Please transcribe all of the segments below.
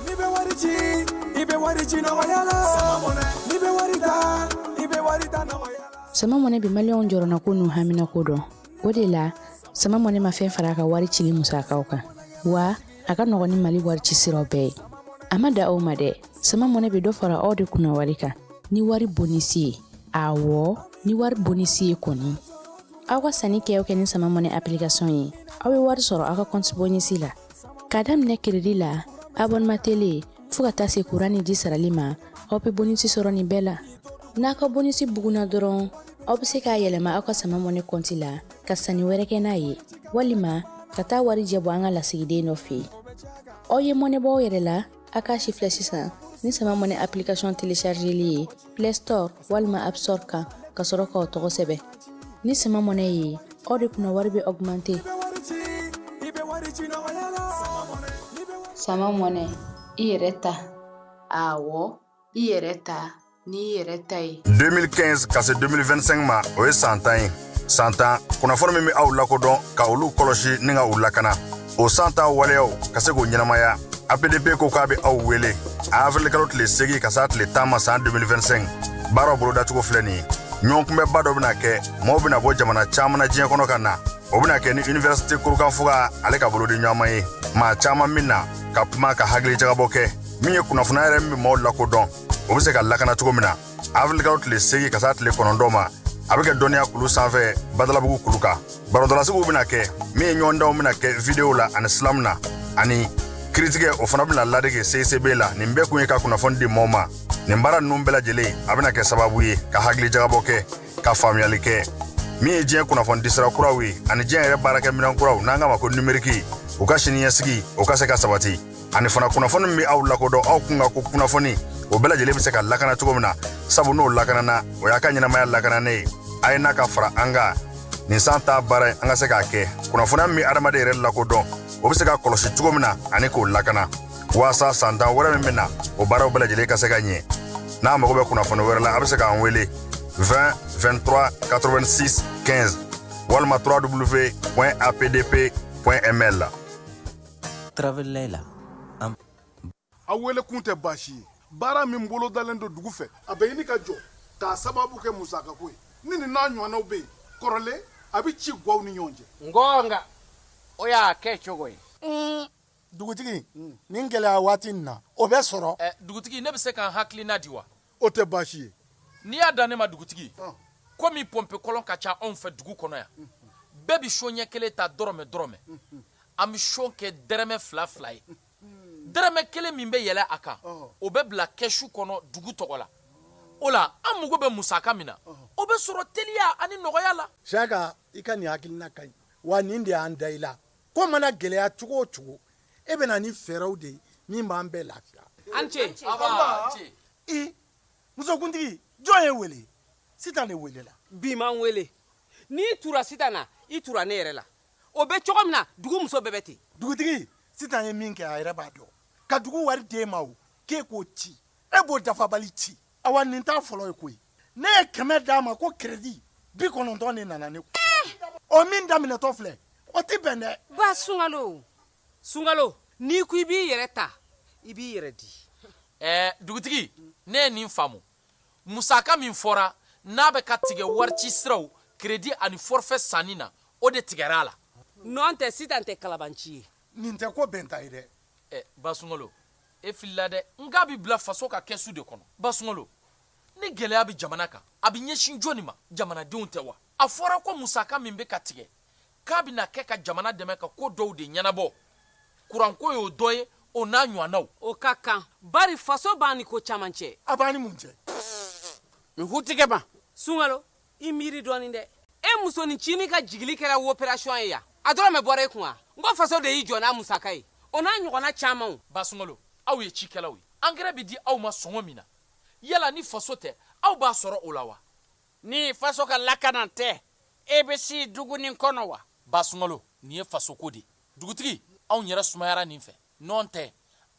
N'i bɛ wari ci, i bɛ wari ci nɔgɔya la. N'i bɛ wari ta, i bɛ wari ta nɔgɔya la. Sama Mɔnɛ bɛ maliyɛnw jɔrɔnako n'u haminako dɔn. O de la, Sama Mɔnɛ ma fɛn fara a ka wari cili musakaw kan. Wa a ka nɔgɔn ni Mali wari ci siraw bɛɛ ye. A ma dan o ma dɛ, Sama Mɔnɛ bɛ dɔ fara aw de kunna wari kan ni wari bonisi ye. Awɔ, ni wari bonisi ye kɔni. Aw ka sanni kɛ o kɛ ni Sama Mɔnɛ application ye, aw bɛ wari sɔrɔ aw ka compte bonisi la. K'a daminɛ crédit la, abonnement télé, fo ka taa se kuran ni ji sarali ma, aw bɛ bonisi sɔrɔ nin bɛɛ la. N'a ka bonisi bugunna dɔrɔn, aw bɛ se k'a yɛlɛma aw ka Sama Mɔnɛ kɔnti la ka sanni wɛrɛ kɛ n'a ye, walima ka taa warijɛ bɔ an ka lasigiden dɔ fɛ yen. Aw ye mɔnɛ bɔ aw yɛrɛ la, a k'a sifilɛ sisan ni Sama Mɔnɛ application téléchargeli ye Play Store walima App Store kan ka sɔrɔ k'aw tɔgɔ sɛbɛn. Ni Sama Mɔnɛ ye, aw de kunna wari bɛ augmenter. Sama Mɔnɛ, i yɛrɛ ta. Awɔ, i yɛrɛ ta n'i yɛrɛ ta ye. 2015 ka se 2025 ma, o ye san 10 ye. San 10 kunnafoni min bɛ aw lakodɔn, ka olu kɔlɔsi ni ka u lakana, o san 10 waleyaw ka se k'o ɲɛnamaya, APDP ko k'a bɛ aw wele a avril kalo tile 8 ka s'a tile 10 ma san 2025. Baaraw bolodacogo filɛ nin ye: ɲɔgɔnkunbɛnba dɔ bɛna kɛ, maaw bɛna bɔ jamana caman na diɲɛ kɔnɔ ka na. O bɛna kɛ ni université Kurukanfuga ale ka bolodi ɲɔgɔnma ye. Maa caman min na ka kuma, ka hakili jagabɔ kɛ min ye kunnafoniya yɛrɛ min bɛ maaw lakodɔn, o bɛ se ka lakana cogo min na. Avril kalo tile 8 ka s'a tile 9 ma, a bɛ kɛ dɔnniya kulu sanfɛ, Badalabugu kulu kan. Barodalasigiw bɛna kɛ min ye, ɲɔgɔndanw bɛna kɛ video la ani slam na, ani kiritigɛ o fana bɛna ladege CICB la. Nin bɛɛ kun ye ka kunnafoni di maaw ma. Nin baara ninnu bɛɛ lajɛlen, a bɛna kɛ sababu ye ka hakili jagabɔ kɛ, ka faamuyali kɛ min ye diɲɛ kunnafoni disira kuraw ye ani diɲɛ yɛrɛ baarakɛminɛn kuraw, n'an k'a ma ko numérique, u ka siniɲɛsigi o ka se ka sabati, ani fana kunnafoni min bɛ aw lakodɔn, aw kun ka ko kunnafoni, o bɛɛ lajɛlen bɛ se ka lakana cogo min na, sabu n'o lakanana, o y'a ka ɲɛnamaya lakananen ye. A ye n'a ka fara an kan nin san 10 baara in, an ka se k'a kɛ kunnafoniya min bɛ adamaden yɛrɛ lakodɔn, o bɛ se ka kɔlɔsi cogo min na ani k'o lakana, waasa san 10 wɛrɛ min bɛ na, o baaraw bɛɛ lajɛlen ka se ka ɲɛ. N'a mago bɛ kunnafoni wɛrɛ la, a bɛ se k'an wele 20 23 86 15 walima www.apdp.ml. Travel Layla. Aw wele kun tɛ baasi ye. Baara min bolodalen don dugu fɛ, a bɛ ɲini ka jɔ k'a sababu kɛ musakako ye. Ni nin n'a ɲɔgɔnnaw bɛ yen kɔrɔlen, a bɛ ci gwaw ni ɲɔgɔn cɛ. Ngɔnga o y'a kɛ cogo ye. Dugutigi, nin gɛlɛya waati nin na, o bɛ sɔrɔ. Dugutigi, ne bɛ se ka n hakilina di wa? O tɛ baasi ye. N'i y'a dan ne ma, dugutigi, komi pɔnpe kɔlɔn ka ca anw fɛ dugu kɔnɔ yan, bɛɛ bɛ so ɲɛ kelen ta dɔrɔmɛ dɔrɔmɛ. An bɛ so kɛ dɛrɛmɛ fila fila ye. Dɛrɛmɛ kelen min bɛ yɛlɛ a kan, o bɛ bila kɛsu kɔnɔ dugu tɔgɔ la. O la, an mago bɛ musaka min na, o bɛ sɔrɔ teliya ani nɔgɔya la. Siyaka, i ka nin hakilina ka ɲi wa. Nin de y'an da i la. Ko mana gɛlɛya cogo o cogo, e bɛ na ni fɛɛrɛw de ye min b'an bɛɛ lafiya. An ce. I musokuntigi, jɔn ye wele? Sitan de welela. Bi man wele. N'i tura Sitan na, i tura ne yɛrɛ la. O bɛ cogo min na, dugu muso bɛɛ bɛ ten. Dugutigi, Sitan ye min kɛ, a yɛrɛ b'a dɔn. Ka dugu wari d'e ma, o k'e k'o ci, e b'o dafabali ci. Awa, nin t'a fɔlɔ ye koyi. Ne ye 100 d'a ma ko crédit, 90 de nana ne kun. O min daminɛtɔ filɛ, o tɛ bɛn dɛ. Ba Sunkalo, Sunkalo, n'i ko i b'i yɛrɛ ta, i b'i yɛrɛ di. Ɛɛ dugutigi, ne ye nin faamu. Musaka min fɔra n'a bɛ ka tigɛ warici siraw, crédit ani forfait sanni na, o de tigɛra a la. Nɔn tɛ, Sitan tɛ kalabanci ye. Nin tɛ ko bɛnta ye dɛ. Ɛ ba Sunkalo, e filila dɛ. N k'a bɛ bila faso ka kɛsu de kɔnɔ. Ba Sunkalo, ni gɛlɛya bɛ jamana kan, a bɛ ɲɛsin jɔni ma? Jamanadenw tɛ wa? A fɔra ko musaka min bɛ ka tigɛ, k'a bɛna kɛ ka jamana dɛmɛ ka ko dɔw de ɲɛnabɔ. Kuranko y'o dɔ ye, O n'a ɲɔgɔnnaw. O ka kan bari faso b'an ni ko caman cɛ. A b'an ni mun cɛ? N hutigɛ ma. Sunkalo, i miiri dɔɔnin dɛ. E musonincinin ka jigili kɛra operation ye yan. A dɔrɔmɛ bɔra e kun wa? N ko faso de y'i jɔ n'a musaka ye. O n'a ɲɔgɔnna camanw. Ba Sunkalo, aw ye cikɛlaw ye. Angɛrɛ bɛ di aw ma sɔngɔ min na, yala ni faso tɛ, aw b'a sɔrɔ o la wa? Ni faso ka lakana tɛ, e bɛ si dugu nin kɔnɔ wa? Ba Sunkalo, nin ye fasoko de ye. Dugutigi, anw yɛrɛ sumayara nin fɛ. Nɔn tɛ,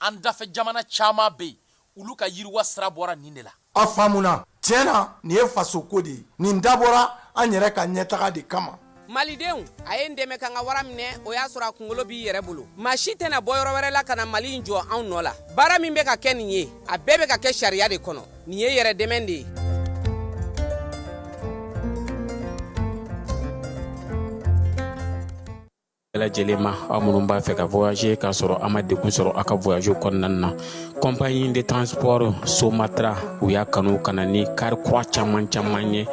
an dafɛ jamana caman bɛ yen, olu ka yiriwa sira bɔra nin de la. A faamuna. Tiɲɛ na, nin ye fasoko de ye. Nin dabɔra an yɛrɛ ka ɲɛtaga de kama. Malidenw, a ye n dɛmɛ ka n ka wara minɛ, o y'a sɔrɔ a kunkolo b'i yɛrɛ bolo. Maa si tɛna bɔ yɔrɔ wɛrɛ la ka na Mali in jɔ anw nɔ la. Baara min bɛ ka kɛ nin ye, a bɛɛ bɛ ka kɛ sariya de kɔnɔ. Nin ye yɛrɛdɛmɛ de ye. Bɛɛ lajɛlen ma, aw minnu b'a fɛ ka voyager k'a sɔrɔ a ma degun sɔrɔ a ka voyage kɔnɔna na, compagnie de transport Somatra, u y'a kanu ka na ni kari kura caman caman ye,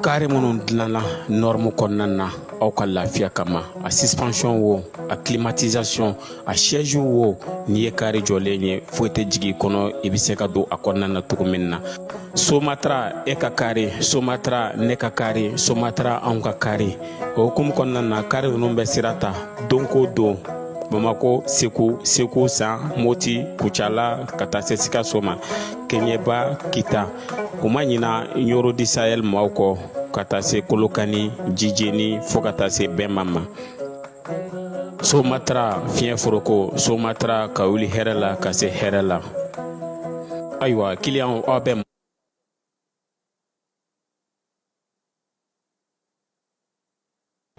kari minnu dilanna norme kɔnɔna na aw ka lafiya kama. A suspension wo, a climatisation, a siège wo, n'i ye kari jɔlen ye, foyi tɛ jigin i kɔnɔ, i bɛ se ka don a kɔnɔna na cogo min na. Somatra, e ka kari Somatra, ne ka kari Somatra, anw ka kari. O hukumu kɔnɔna na, kari ninnu bɛ sira ta don ko don Bamako, Segu, Segu San, Moti, Kucala, ka taa se Sikaso ma, Keɲeba, Kita. U ma ɲina Ɲoro du Sahel maaw kɔ, ka taa se Kolokani, Jijeni, fo ka taa se Bɛnma ma. Somatra fiɲɛ foroko, Somatra ka wuli hɛrɛ la ka se hɛrɛ la. Ayiwa, kiliyanw, aw bɛ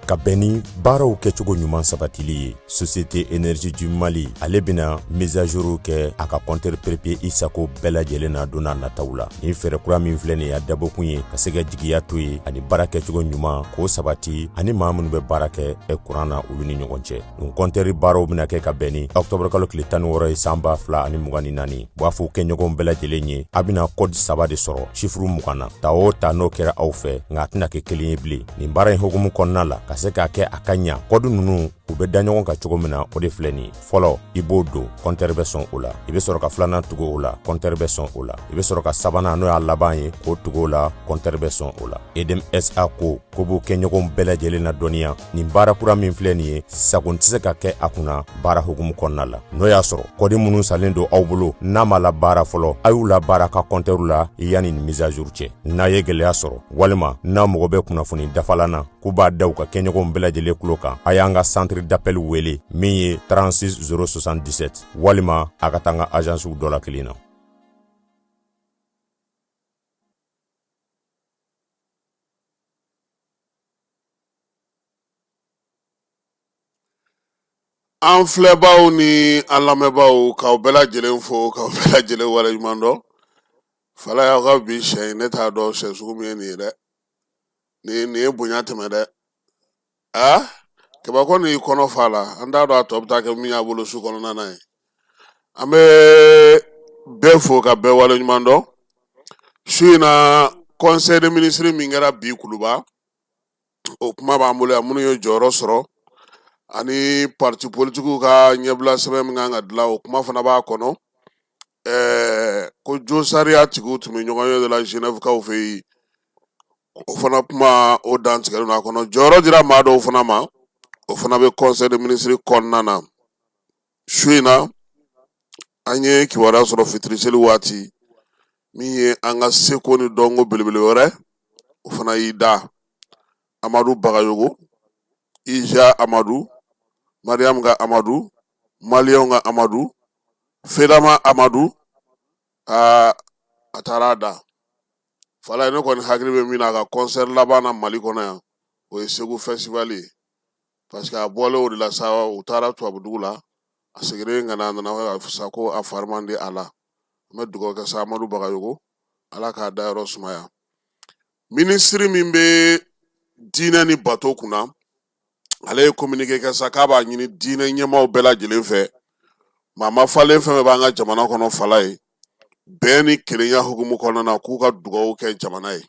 Ka bɛn ni baaraw kɛcogo ɲuman sabatili ye, Société Énergie du Mali, ale bɛna mise à jour kɛ a ka compteur prépayé i sago bɛɛ lajɛlen na don n'a nataw la. Nin fɛɛrɛ kura min filɛ nin ye, a dabɔkun ye ka se ka jigiya to ye ani baara kɛcogo ɲuman k'o sabati ani maa minnu bɛ baara kɛ kuran na, olu ni ɲɔgɔn cɛ. Nin kɔntɛri baaraw bɛna kɛ ka bɛn ni ɔktɔburu kalo tile 16 ye san 2024. U b'a fɔ kɛɲɔgɔnw bɛɛ lajɛlen ye, a bɛna kɔdi saba de sɔrɔ sifuru 20 na. Ta o ta, n'o kɛra aw fɛ, nka a tɛna kɛ kelen ye bilen. Nin baara in hukumu kɔnɔna la, ka se k'a kɛ a ka ɲa, kɔdi ninnu u bɛ da ɲɔgɔn kan cogo min na, o de filɛ nin ye. Fɔlɔ, i b'o don, kɔntɛri bɛ sɔn o la. I bɛ sɔrɔ ka filanan tugu o la, kɔntɛri bɛ sɔn o la. I bɛ sɔrɔ ka sabanan, n'o y'a laban ye, k'o tugu o la, kɔntɛri bɛ sɔn o la. Edem SA ko ko b'u kɛɲɔgɔnw bɛɛ lajɛlen na dɔnniya, nin baara kura min filɛ nin ye, sagon tɛ se ka kɛ a kunna baara hukumu kɔnɔna la. N'o y'a sɔrɔ kɔdi minnu salen don aw bolo n'a ma labaara fɔlɔ, a y'u labaara ka kɔntɛriw la yanni nin mise à jour cɛ. N'a ye gɛlɛya sɔrɔ walima n'a mago bɛ kunnafoni dafalan na, k'u b'a da u ka kɛɲɔgɔnw bɛɛ lajɛlen tulo kan, a y'an ka centre d'appel wele min ye 36 077, walima a ka taa an ka agencew dɔ la kelen na. An filɛbaw ni an lamɛnbaaw, k'aw bɛɛ lajɛlen fo, k'aw bɛɛ lajɛlen waleɲuman dɔn. Fala y'aw ka bi sɛ ye, ne t'a dɔn sɛ sugu min ye nin ye dɛ. Nin ye bonya tɛmɛ dɛ. A kaba kɔni y'i kɔnɔ fa la, an t'a dɔn a tɔ bɛ taa kɛ min y'a bolo su kɔnɔna na ye. An bɛ bɛɛ fo ka bɛɛ waleɲuman dɔn. Su in na, conseil de ministre min kɛra bi Kuluba, o kuma b'an bolo yan, minnu ye jɔyɔrɔ sɔrɔ, ani parti politikiw ka ɲɛbila sɛbɛn min kan ka dilan, o kuma fana b'a kɔnɔ. Ko josariya tigiw tun bɛ ɲɔgɔn ye de la Genève-kaw fɛ yen, o fana kuma o dantigɛlen don a kɔnɔ. Jɔyɔrɔ dira maa dɔw fana ma, o fana bɛ conseil de ministre kɔnɔna na. Su in na, an ye kibaruya sɔrɔ fitiri seli waati min ye, an ka seko ni dɔnko belebele wɛrɛ, o fana y'i da, Amadu Bagayogo, Ija Amadu, Mariam ka Amadu, Maliyɛnw ka Amadu, Fedama Amadu, aa a taara a da. Fala, ne kɔni hakili bɛ min na a ka concert laban na Mali kɔnɔ yan, o ye Segu festival ye, parce que a bɔlen o de la sa, u taara tubabudugu la, a seginnen ka na, a nana sa ko a fari man di a la. An bɛ dugawu kɛ sa, Amadu Bagayogo, Ala k'a dayɔrɔ sumaya. Minisiri min bɛ diinɛ ni bato kunna, ale ye communiqué kɛ sa k'a b'a ɲini diinɛ ɲɛmaaw bɛɛ lajɛlen fɛ, maa ma falen fɛn fɛn b'an ka jamana kɔnɔ, fala ye bɛn ni kelenya hukumu kɔnɔna na, k'u ka dugawu kɛ jamana ye.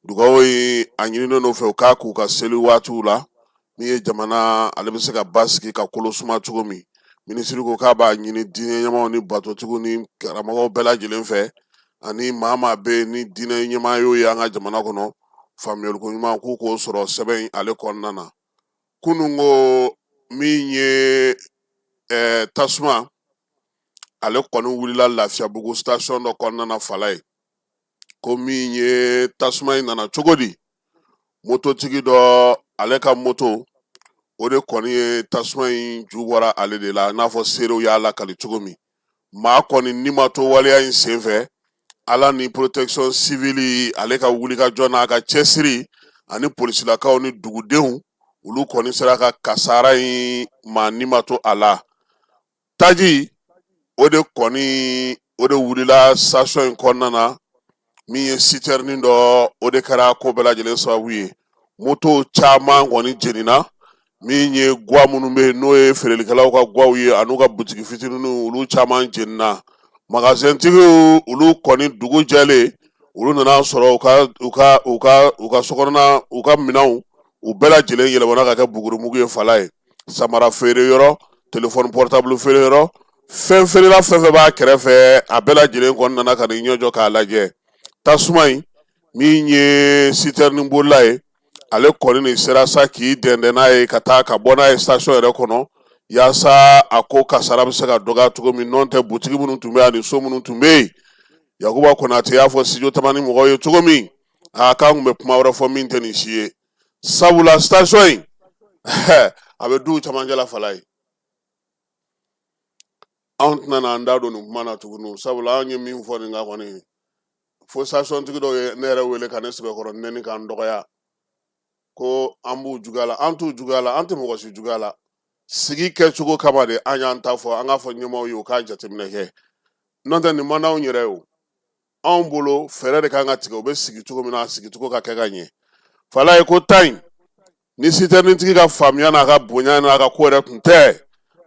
Dugawu ye a ɲininen don fɛ u k'a k'u ka seli waatiw la, min ye jamana ale bɛ se ka basigi ka kolo suma cogo min. Minisiri ko k'a b'a ɲini diinɛ ɲɛmaaw ni batotigiw ni karamɔgɔw bɛɛ lajɛlen fɛ, ani maa maa bɛ yen ni diinɛ ɲɛmaa y'o ye an ka jamana kɔnɔ, faamuyaliko ɲuman k'u k'o sɔrɔ sɛbɛn in ale kɔnɔna na. Kunun ko min ye tasuma ale kɔni wulila Lafiyabugu station dɔ kɔnɔna na Falaye. Ko min ye tasuma in nana cogo di, mototigi dɔ ale ka moto o de kɔni ye tasuma in ju bɔra ale de la, n'a fɔ seerew y'a lakali cogo min. Maa kɔni ni ma to waleya in senfɛ, Ala ni protection civile ale ka wulikajɔ n'a ka cɛsiri ani polisilakaw ni dugudenw, olu kɔni sera ka kasara in, maa ni ma to a la. Taji o de kɔni o de wulila station in kɔnɔna na, min ye citerne dɔ, o de kɛra ko bɛɛ lajɛlen sababu ye. Moto caman kɔni jenina. Min ye gwa minnu bɛ yen, n'o ye feerelikɛlaw ka gwaw ye an'u ka butigi fitininw, olu caman jenina. Magasintigiw olu kɔni dugu jɛlen, olu nana sɔrɔ u ka u ka u ka u ka sokɔnɔna, u ka minɛnw, u bɛɛ lajɛlen yɛlɛmana ka kɛ bugurimugu ye Falaye. Samara feere yɔrɔ, telefɔni portable feere yɔrɔ, fɛn feerela fɛn fɛn b'a kɛrɛfɛ, a bɛɛ lajɛlen kɔni nana ka n'i ɲɛ jɔ k'a lajɛ. Tasuma in, min ye citerne bolila ye, ale kɔni de sera sa k'i dɛndɛn n'a ye ka taa ka bɔ n'a ye station yɛrɛ kɔnɔ, yaasa a ko kasara bɛ se ka dɔgɔya cogo min. N'o tɛ, butigi minnu tun bɛ yen ani so minnu tun bɛ yen, Yakuba Konate y'a fɔ studio Tamani mɔgɔw ye cogo min, a k'an tun bɛ kuma wɛrɛ fɔ min tɛ nin si ye, sabula station in a bɛ duw camancɛ la Falaye. Anw tɛna n'an da don nin kuma na tuguni, sabula anw ye min fɔ nin kan kɔni, fo station tigi dɔw ye ne yɛrɛ wele ka ne sɛbɛkɔrɔ nɛni k'an dɔgɔya ko an b'u juguya la. An t'u juguya la, an tɛ mɔgɔ si juguya la. Sigi kɛcogo kama de an y'an ta fɔ, an k'a fɔ ɲɛmaaw ye u k'a jateminɛ kɛ. N'o tɛ, nin man d'anw yɛrɛ ye o. Anw bolo, fɛɛrɛ de kan ka tigɛ, u bɛ sigi cogo min na, a sigicogo ka kɛ ka ɲɛ. Falaye ko ta in ni sitɛrinitigi ka faamuya n'a ka bonya n'a ka ko yɛrɛ tun tɛ,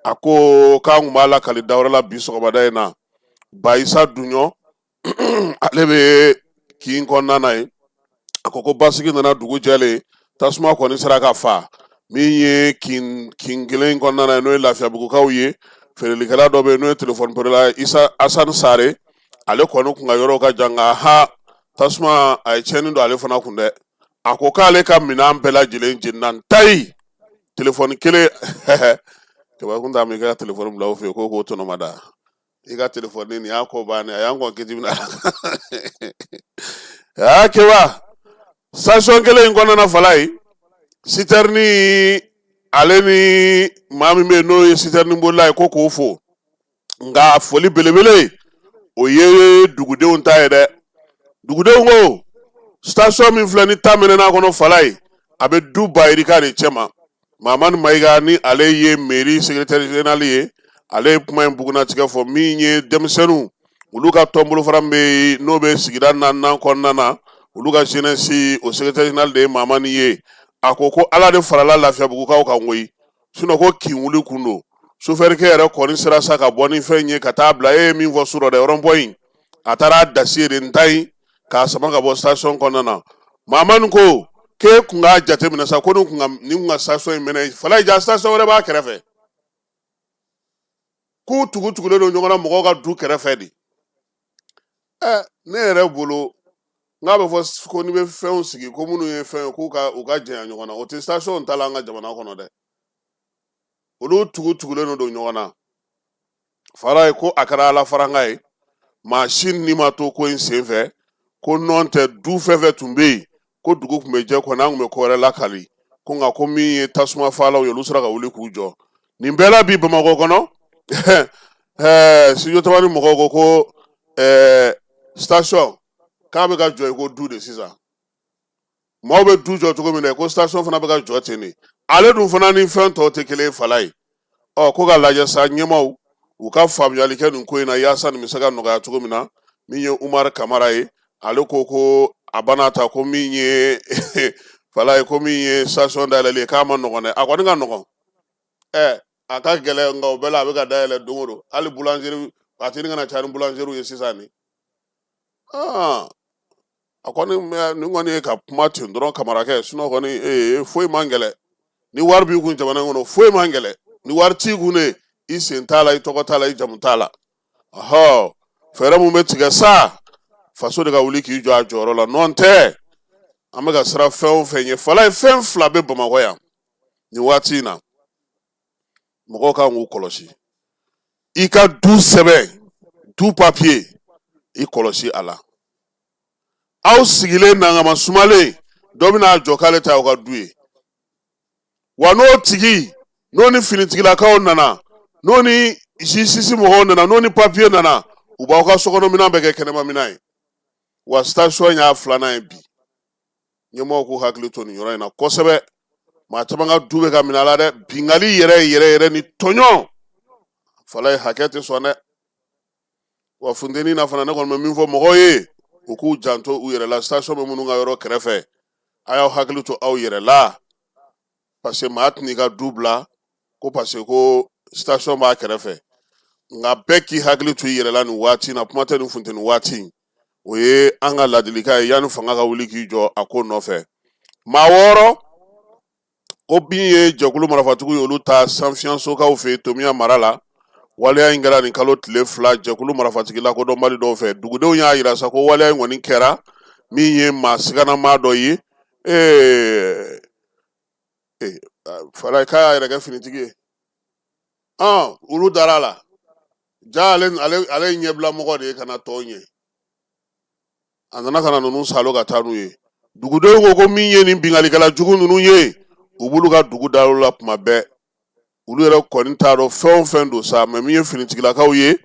a ko k'an tun b'a lakali dawɛrɛ la bi sɔgɔmada in na. Bayisa Duɲɔ, ale bɛ kin kɔnɔna na yen, a ko ko basigi nana dugu jɛlen, tasuma kɔni sera ka fa. Min ye kin kin kelen kɔnɔna na, n'o ye Lafiyabugukaw ye, feerelikɛla dɔ bɛ yen n'o ye telefɔni feerela Isa Asani Sare, ale kɔni kun ka yɔrɔ ka jan, nka ha, tasuma a ye tiɲɛni don ale fana kun dɛ. A ko k'ale ka minɛn bɛɛ lajɛlen jenina, tayi telefɔni kelen. Kaba kun t'a ma i ka telefɔni bila o fɛ yen ko k'o tɔnɔ ma da i ka telefɔni nin y'a ko bannen, a y'an kɔn kiti min na. Aa keba, station kelen in kɔnɔna na Falaye, sitɛrini ale ni maa min bɛ yen n'o ye sitɛrini bolila ye, ko k'o fo. Nka foli belebele o ye dugudenw ta ye dɛ. Dugudenw ko station min filɛ ni ta mɛnɛna kɔnɔ Falaye, a bɛ du ba yirika de cɛma. Mamani Mayiga, ni ale ye mairie secrétaire général ye, ale ye kuma in bugunnatigɛ fɔ. Min ye denmisɛnninw olu ka tɔnbolofara min bɛ yen, n'o bɛ sigida naaninan kɔnɔna na, olu ka jeunesse o secrétaire général de ye Mamani ye. A ko ko Ala de farala Lafiyabugukaw kan koyi, sinon ko kin wuli kun don. Sofɛrikɛ yɛrɛ kɔni sera sa ka bɔ ni fɛn ye ka taa bila e ye min fɔ su rɔ dɛ, rond-point in, a taara a dasi ye de n ta in k'a sama ka bɔ station kɔnɔna na. Mamani ko k'e kun k'a jateminɛ sa ko nin kun ka station in mɛnɛ Falaye, ja station wɛrɛ b'a kɛrɛfɛ, k'u tugu tugulen don ɲɔgɔn na mɔgɔw ka du kɛrɛfɛ de. Ɛ, ne yɛrɛ bolo, n k'a bɛ fɔ ko n'i bɛ fɛnw sigi ko minnu ye fɛn ye k'u ka u ka janya ɲɔgɔn na, o tɛ station ta la an ka jamana kɔnɔ dɛ. Olu tugu tugulen don ɲɔgɔn na Falaye. Ko a kɛra Ala faranga ye, maa si ni ma to ko in senfɛ. Ko nɔn tɛ, du fɛn fɛn tun bɛ yen, ko dugu tun bɛ jɛ kɔni, an tun bɛ ko wɛrɛ lakali ko. Nka ko min ye tasuma faalaw ye, olu sera ka wuli k'u jɔ nin bɛɛ la bi Bamakɔ kɔnɔ. Studio Tamani mɔgɔw ko ko station k'a bɛ ka jɔ i ko du de sisan. Maaw bɛ du jɔ cogo min na, ko station fana bɛ ka jɔ ten de. Ale dun fana ni fɛn tɔw tɛ kelen ye Falaye. Ɔ, ko ka lajɛ sa, ɲɛmaaw u ka faamuyali kɛ nin ko in na, yaasa nin bɛ se ka nɔgɔya cogo min na. Min ye Umar Kamara ye, ale ko ko a bana ta ko min ye Falaye, ko min ye station dayɛlɛli ye, k'a ma nɔgɔn dɛ. A kɔni ka nɔgɔn, ɛ, a ka gɛlɛn, nka o bɛɛ la a bɛ ka dayɛlɛ don o don. Hali boulangerie a tɛ ɲini ka na caya ni boulangerie ye sisan nin. Aa, a kɔni nin kɔni ye ka kuma ten dɔrɔn, Kamarakɛ. Sinon kɔni ee, foyi man gɛlɛn ni wari b'i kun jamana in kɔnɔ, foyi man gɛlɛn. Ni wari t'i kun de, I sen t'a la, i tɔgɔ t'a la, i jamu t'a la. Ɔhɔ, fɛɛrɛ mun bɛ tigɛ sa, faso de ka wuli k'i jɔ a jɔyɔrɔ la. Nɔn tɛ, an bɛ ka siran fɛn o fɛn ɲɛ, Falaye, fɛn fila bɛ Bamakɔ yan nin waati in na, mɔgɔw kan k'u kɔlɔsi. I ka du sɛbɛn, du papiye, i kɔlɔsi a la. Aw sigilen nangama sumalen, dɔ bɛna a jɔ k'ale ta y'aw ka du ye. Wa n'o tigi n'o ni finitigilakaw nana, n'o ni justice mɔgɔw nana, n'o ni papiye nana, u b'aw ka sokɔnɔminɛn bɛɛ kɛ kɛnɛmaminɛn ye. Wa station y'a filanan ye bi. Ɲɛmɔgɔw k'u hakili to nin yɔrɔ in na kosɛbɛ. Maa caman ka du bɛ ka minɛ a la dɛ. Binkanni yɛrɛ yɛrɛ yɛrɛ ni tɔɲɔ, Falaye, hakɛ tɛ sɔn dɛ. Wa funteni na fana, ne kɔni bɛ min fɔ mɔgɔw ye, u k'u janto u yɛrɛ la. Station bɛ minnu ka yɔrɔ kɛrɛfɛ, a y'aw hakili to aw yɛrɛ la, parce que maa tɛn'i ka du bila ko parce que ko station b'a kɛrɛfɛ. Nka bɛɛ k'i hakili to i yɛrɛ la nin waati na, kuma tɛ nin funteni waati. O ye an ka ladilikan ye yanni fanga ka wuli k'i jɔ a ko nɔfɛ. Maa 6 ko bin ye jɛkulu marafatigiw ye, olu ta Sanfiyansokaw fɛ Tomiya mara la. Waleya in kɛra nin kalo tile 2 jɛkulu marafatigi lakodɔnbali dɔw fɛ. Dugudenw y'a yira sa ko waleya in kɔni kɛra min ye maa siganamaa dɔ ye. Ee, Falaye, k'a y'a yɛrɛ kɛ finitigi ye. Olu dara a la ja. Ale ale ye ɲɛbila mɔgɔ de ye ka na tɔw ɲɛ. A nana ka na ninnu salo ka taa n'u ye. Dugudenw ko ko min ye nin binkannikɛla jugu ninnu ye, u b'olu ka dugu dayɔrɔ la tuma bɛɛ. Olu yɛrɛ kɔni t'a dɔn fɛn o fɛn don sa, mɛ min ye finitigilakaw ye,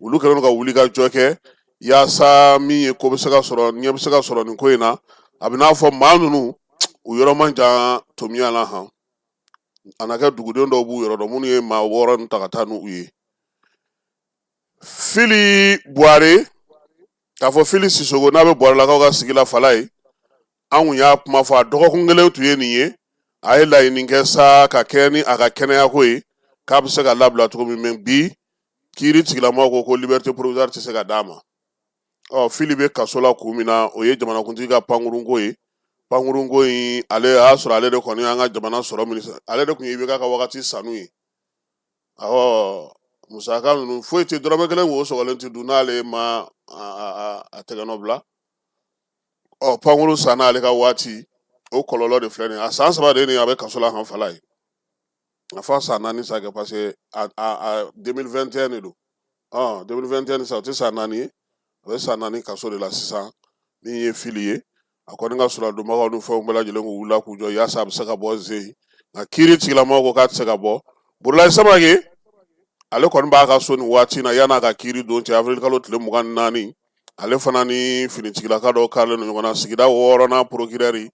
olu kɛlen don ka wuli ka jɔ kɛ yaasa min ye ko bɛ se ka sɔrɔ, ɲɛ bɛ se ka sɔrɔ nin ko in na. A bɛ n'a fɔ maa ninnu, u yɔrɔ man jan Tomiya la han. A na kɛ duguden dɔw b'u yɔrɔ dɔn, minnu ye maa 6 ninnu ta ka taa n'u ye. Fili Buware, k'a fɔ Fili Sisogo n'a bɛ Buwarelakaw ka sigi la, Falaye, an kun y'a kuma fɔ a dɔgɔkun kelen tun ye nin ye. A ye laɲini kɛ sa ka kɛ ni a ka kɛnɛyako ye, k'a bɛ se ka labila cogo min. Mɛ bi kiiri tigilamɔgɔw ko ko liberté provisoire tɛ se ka d'a ma. Ɔ, Fili bɛ kaso la kun min na, o ye jamanakuntigi ka pankurunko ye. Pankurunko in, ale y'a sɔrɔ ale de kɔni y'an ka jamana sɔrɔ ministre, ale de tun ye IBK ka wagati sanu ye. Awɔ, musaka ninnu foyi tɛ, dɔrɔmɛ kelen wo sɔgɔlen tɛ dun n'ale ma a tɛgɛnɔ bila. Ɔ, pankurun sanna ale ka waati, o kɔlɔlɔ de filɛ nin ye. A san 3 de ye nin ye a bɛ kaso la han, Falaye. A fɔ a san 4 sa kɛ, parce que a 2021 de don. Ɔ, 2021 sa, o tɛ san 4 ye, a bɛ san 4 kaso de la sisan. Min ye Fili ye, a kɔni ka suradonbagaw ni fɛnw bɛɛ lajɛlen k'u wulila k'u jɔ yaasa a bɛ se ka bɔ zen, nka kiiri tigilamɔgɔw ko k'a tɛ se ka bɔ. Burulayi Samake, ale kɔni b'a ka so nin waati in na yan'a ka kiiri don cɛ, avril kalo tile 24. Ale fana ni finitigilaka dɔw karilen don ɲɔgɔn na. Sigida 6nan procureur,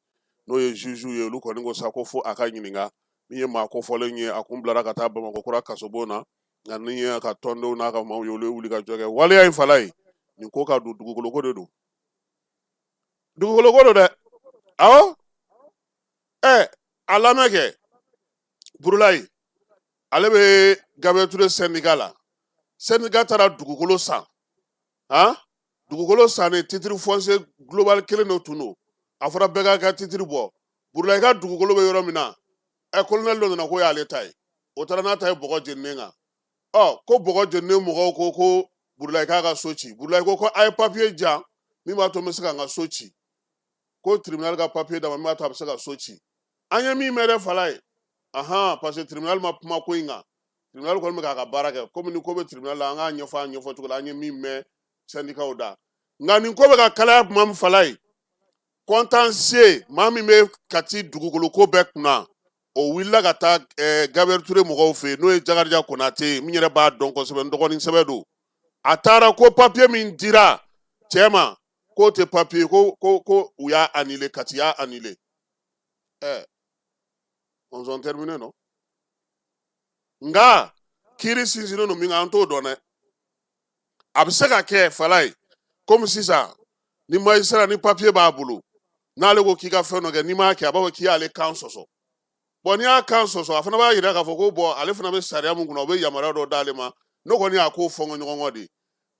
n'o ye juge ye, olu kɔni ko sa ko fo a ka ɲininka. Min ye maa kofɔlen ye, a kun bilara ka taa Bamakɔ kura kasobon na, nka ni ye a ka tɔndenw n'a ka maaw ye, olu ye wuli ka jɔ kɛ. Waleya in, Falaye, nin ko ka don dugukoloko de don, dugukoloko don dɛ. Awɔ, ɛ, a lamɛn kɛ. Burulayi, ale bɛ Gabriel Touré syndicat la. Syndicat taara dugukolo san. Han, dugukolo sannen, titre foncier global kelen de tun don. A fɔra bɛɛ k'a ka titre bɔ. Burulayi ka dugukolo bɛ yɔrɔ min na, ɛ, colonel dɔ nana k'o y'ale ta ye. O taara n'a ta ye bɔgɔ jeninen kan. Ɔ, ko bɔgɔ jeninen mɔgɔw ko ko Burulayi k'a ka so ci. Burulayi ko ko a ye papiye di yan min b'a to n bɛ se ka n ka so ci. Ko tribunal ka papiye d'a ma min b'a to a bɛ se ka so ci. An ye min mɛn dɛ, Falaye, ahan, parce que tribunal ma kuma ko in kan. Tribunal kɔni bɛ k'a ka baara kɛ. Komi ni ko bɛ tribunal la, an k'a ɲɛfɔ a ɲɛfɔ cogo la. An ye min mɛn syndicatw da, nka nin ko bɛ ka kalaya tuma min, Falaye, contentieux maa min bɛ Kati dugukolo ko bɛɛ kunna, o wulila ka taa Gabriel Touré mɔgɔw fɛ yen, n'o ye Jakarija Konate ye, min yɛrɛ b'a dɔn kosɛbɛ, n dɔgɔnin sɛbɛ don. A taara ko papiye min dira cɛ ma, k'o tɛ papiye, ko u y'a annulé, Kati y'a annulé. Ɛ, on terminé non? Nka kiiri sinsinnen don min kan, an t'o dɔn dɛ. A bɛ se ka kɛ, Falaye, komi sisan ni magistrat ni papiye b'a bolo, n'ale ko k'i ka fɛn dɔ kɛ, n'i m'a kɛ, a b'a fɔ k'i y'ale kan sɔsɔ. Bɔn, n'i y'a kan sɔsɔ, a fana b'a yira k'a fɔ ko bɔn, ale fana bɛ sariya min kunna, o bɛ yamaruya dɔ d'ale ma. Ne kɔni y'a ko fɔ n ɲɔgɔn kɔ de.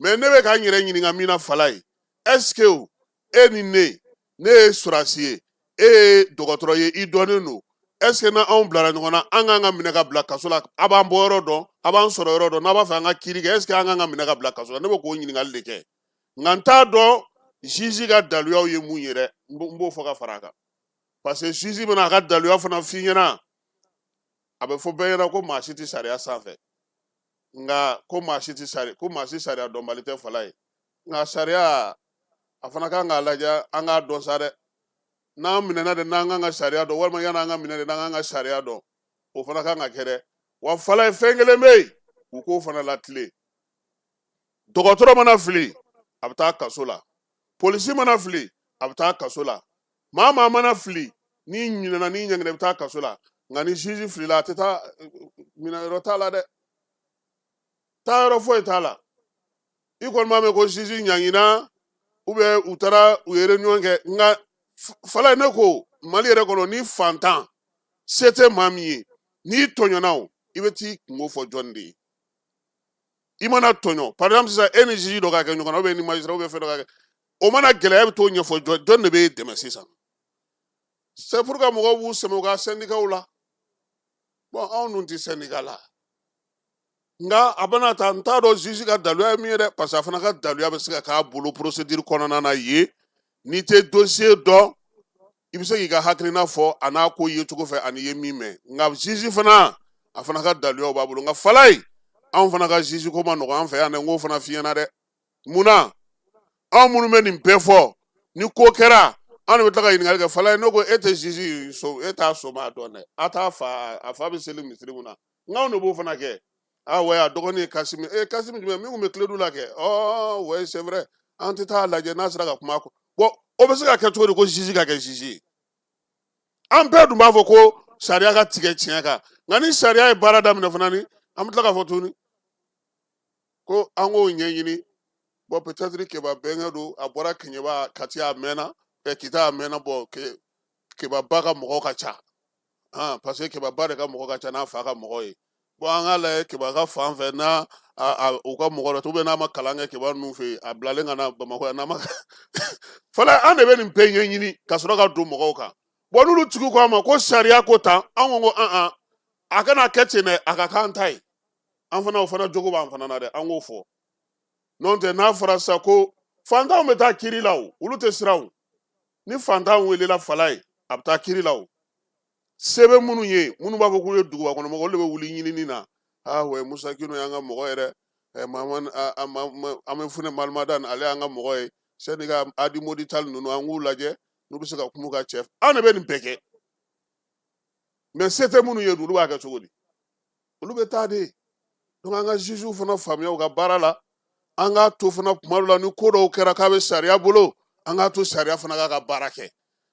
Mɛ ne bɛ ka n yɛrɛ ɲininka min na, Falaye, est ce que e ni ne, ne ye sɔrɔdasi ye, e ye dɔgɔtɔrɔ ye, i dɔnnen don, Est ce que na anw bilara ɲɔgɔn na, an k'an ka minɛ ka bila kaso la, a b'an bɔ yɔrɔ dɔn, a b'an sɔrɔ yɔrɔ dɔn, n'a b'a fɛ an ka kiiri kɛ, est ce que an k'an ka minɛ ka bila kaso la? Ne bɛ k'o ɲininkali de kɛ, nka n t'a dɔn juge ka daluyaw ye mun ye dɛ. N b'o fɔ ka fara a kan, parce que juge bɛna a ka daluya fana f'i ɲɛna. A bɛ fɔ bɛɛ ɲɛna ko maa si tɛ sariya sanfɛ, nka ko maa si tɛ sariya, ko maa si sariya dɔnbali tɛ fala ye. Nka sariya a fana kan k'a lajɛ, an k'a dɔn sa dɛ. N'an minɛna de, n'an kan ka sariya dɔn, walima yan'an ka minɛ de, n'an kan ka sariya dɔn, o fana kan ka kɛ dɛ. Wa fala ye, fɛn kelen bɛ yen, u k'o fana latilen. Dɔgɔtɔrɔ mana fili, a bɛ taa kaso la. Polisi mana fili, a bɛ taa kaso la. Maa maa mana fili, n'i ɲinɛna, n'i ɲangina, i bɛ taa kaso la. Nka ni juge filila, a tɛ taa minɛyɔrɔ t'a la dɛ, taayɔrɔ foyi t'a la. I kɔni b'a mɛn ko juge ɲangina, ou bien u taara u ye réunion kɛ. Nka fala, ne ko Mali yɛrɛ kɔnɔ, ni fantan se tɛ maa min ye, n'i tɔɲɔna o, i bɛ t'i kunko fɔ jɔn de ye? I mana tɔɲɔ, par exemple sisan, e ni juge dɔ ka kɛ ɲɔgɔn na, ou bien ni magistrat, ou bien fɛn dɔ ka kɛ, o mana gɛlɛya, e bɛ t'o ɲɛfɔ jɔn? Jɔn de b'e dɛmɛ sisan? C'est pour que mɔgɔw b'u sɛmɛ u ka syndicats la. Bon, anw dun tɛ syndicat la, nka a bɛna ta, n t'a dɔn juge ka daluya ye min ye dɛ, parce que a fana ka daluya bɛ se ka k'a bolo procédure kɔnɔna na yen. N'i tɛ dossier dɔn, i bɛ se k'i ka hakilina fɔ a n'a ko ye cogo fɛ ani i ye min mɛn. Nka juge fana, a fana ka daluyaw b'a bolo. Nka falaye, anw fana ka juge ko ma nɔgɔn an fɛ yan dɛ. N k'o fana f'i ɲɛna dɛ. Mun na anw minnu bɛ nin bɛɛ fɔ, ni ko kɛra, anw de bɛ tila ka ɲininkali kɛ? Falaye, ne ko e tɛ juge so, e t'a somaa dɔn dɛ, a t'a fa, a fa bɛ seli misiri mun na? Nka anw de b'o fana kɛ. Ah ouais, a dɔgɔnin ye Kasimi. Eh, Kasimi jumɛn min tun bɛ Kiledu la kɛ? Oh ouais, c'est vrai. An tɛ taa lajɛ n'a sera ka kuma a kɔ. Bon, o bɛ se ka kɛ cogo di ko juge ka kɛ juge ye? An bɛɛ dun b'a fɔ ko sariya ka tigɛ tiɲɛ kan. Nka ni sariya ye baara daminɛ fana, ni an bɛ tila k'a fɔ tuguni ko an k'o ɲɛɲini. Bon, peut-être Keba bɛnkɛ don, a bɔra Keɲeba, Kati, a mɛnna, Kita, a mɛnna. Bon, Keba ba ka mɔgɔw ka ca. Ah, parce que Keba ba de ka mɔgɔ ka ca n'a fa ka mɔgɔ ye. Bon, an k'a lajɛ Keba ka fan fɛ, n'a u ka mɔgɔ dɔ, ou bien n'a ma kalan kɛ Keba ninnu fɛ yen, a bilalen ka na Bamakɔ yan, n'a ma fana. An de bɛ nin bɛɛ ɲɛɲini ka sɔrɔ ka don mɔgɔw kan. Bon, n'olu tigiw ko an ma ko sariya ko tan, an ko an a kana kɛ ten dɛ, a ka k'an ta ye. An fana, o fana jogo b'an fana na dɛ, an k'o fɔ. N'o tɛ, n'a fɔra sisan ko fantanw bɛ taa kiri la, o olu tɛ siran o. Ni fantan welela fala ye, a bɛ taa kiri la o. Se bɛ minnu ye, minnu b'a fɔ k'u ye duguba kɔnɔ mɔgɔ, olu de bɛ wuli ɲinini na. Ah ouais, Musa Kino y'an ka mɔgɔ yɛrɛ, an bɛ Funɛ Malumadan, ale y'an ka mɔgɔ ye. Sɛnɛga Adi Modital ninnu, an k'u lajɛ n'u bɛ se ka kuma u ka cɛ. An de bɛ nin bɛɛ kɛ, mais se tɛ minnu ye, olu b'a kɛ cogo di? Olu bɛ taa de. Donc an ka jugew fana faamuya u ka baara la. An k'a to fana, kuma dɔ la, ni ko dɔw kɛra k'a bɛ sariya bolo, an k'a to sariya fana k'a ka baara kɛ.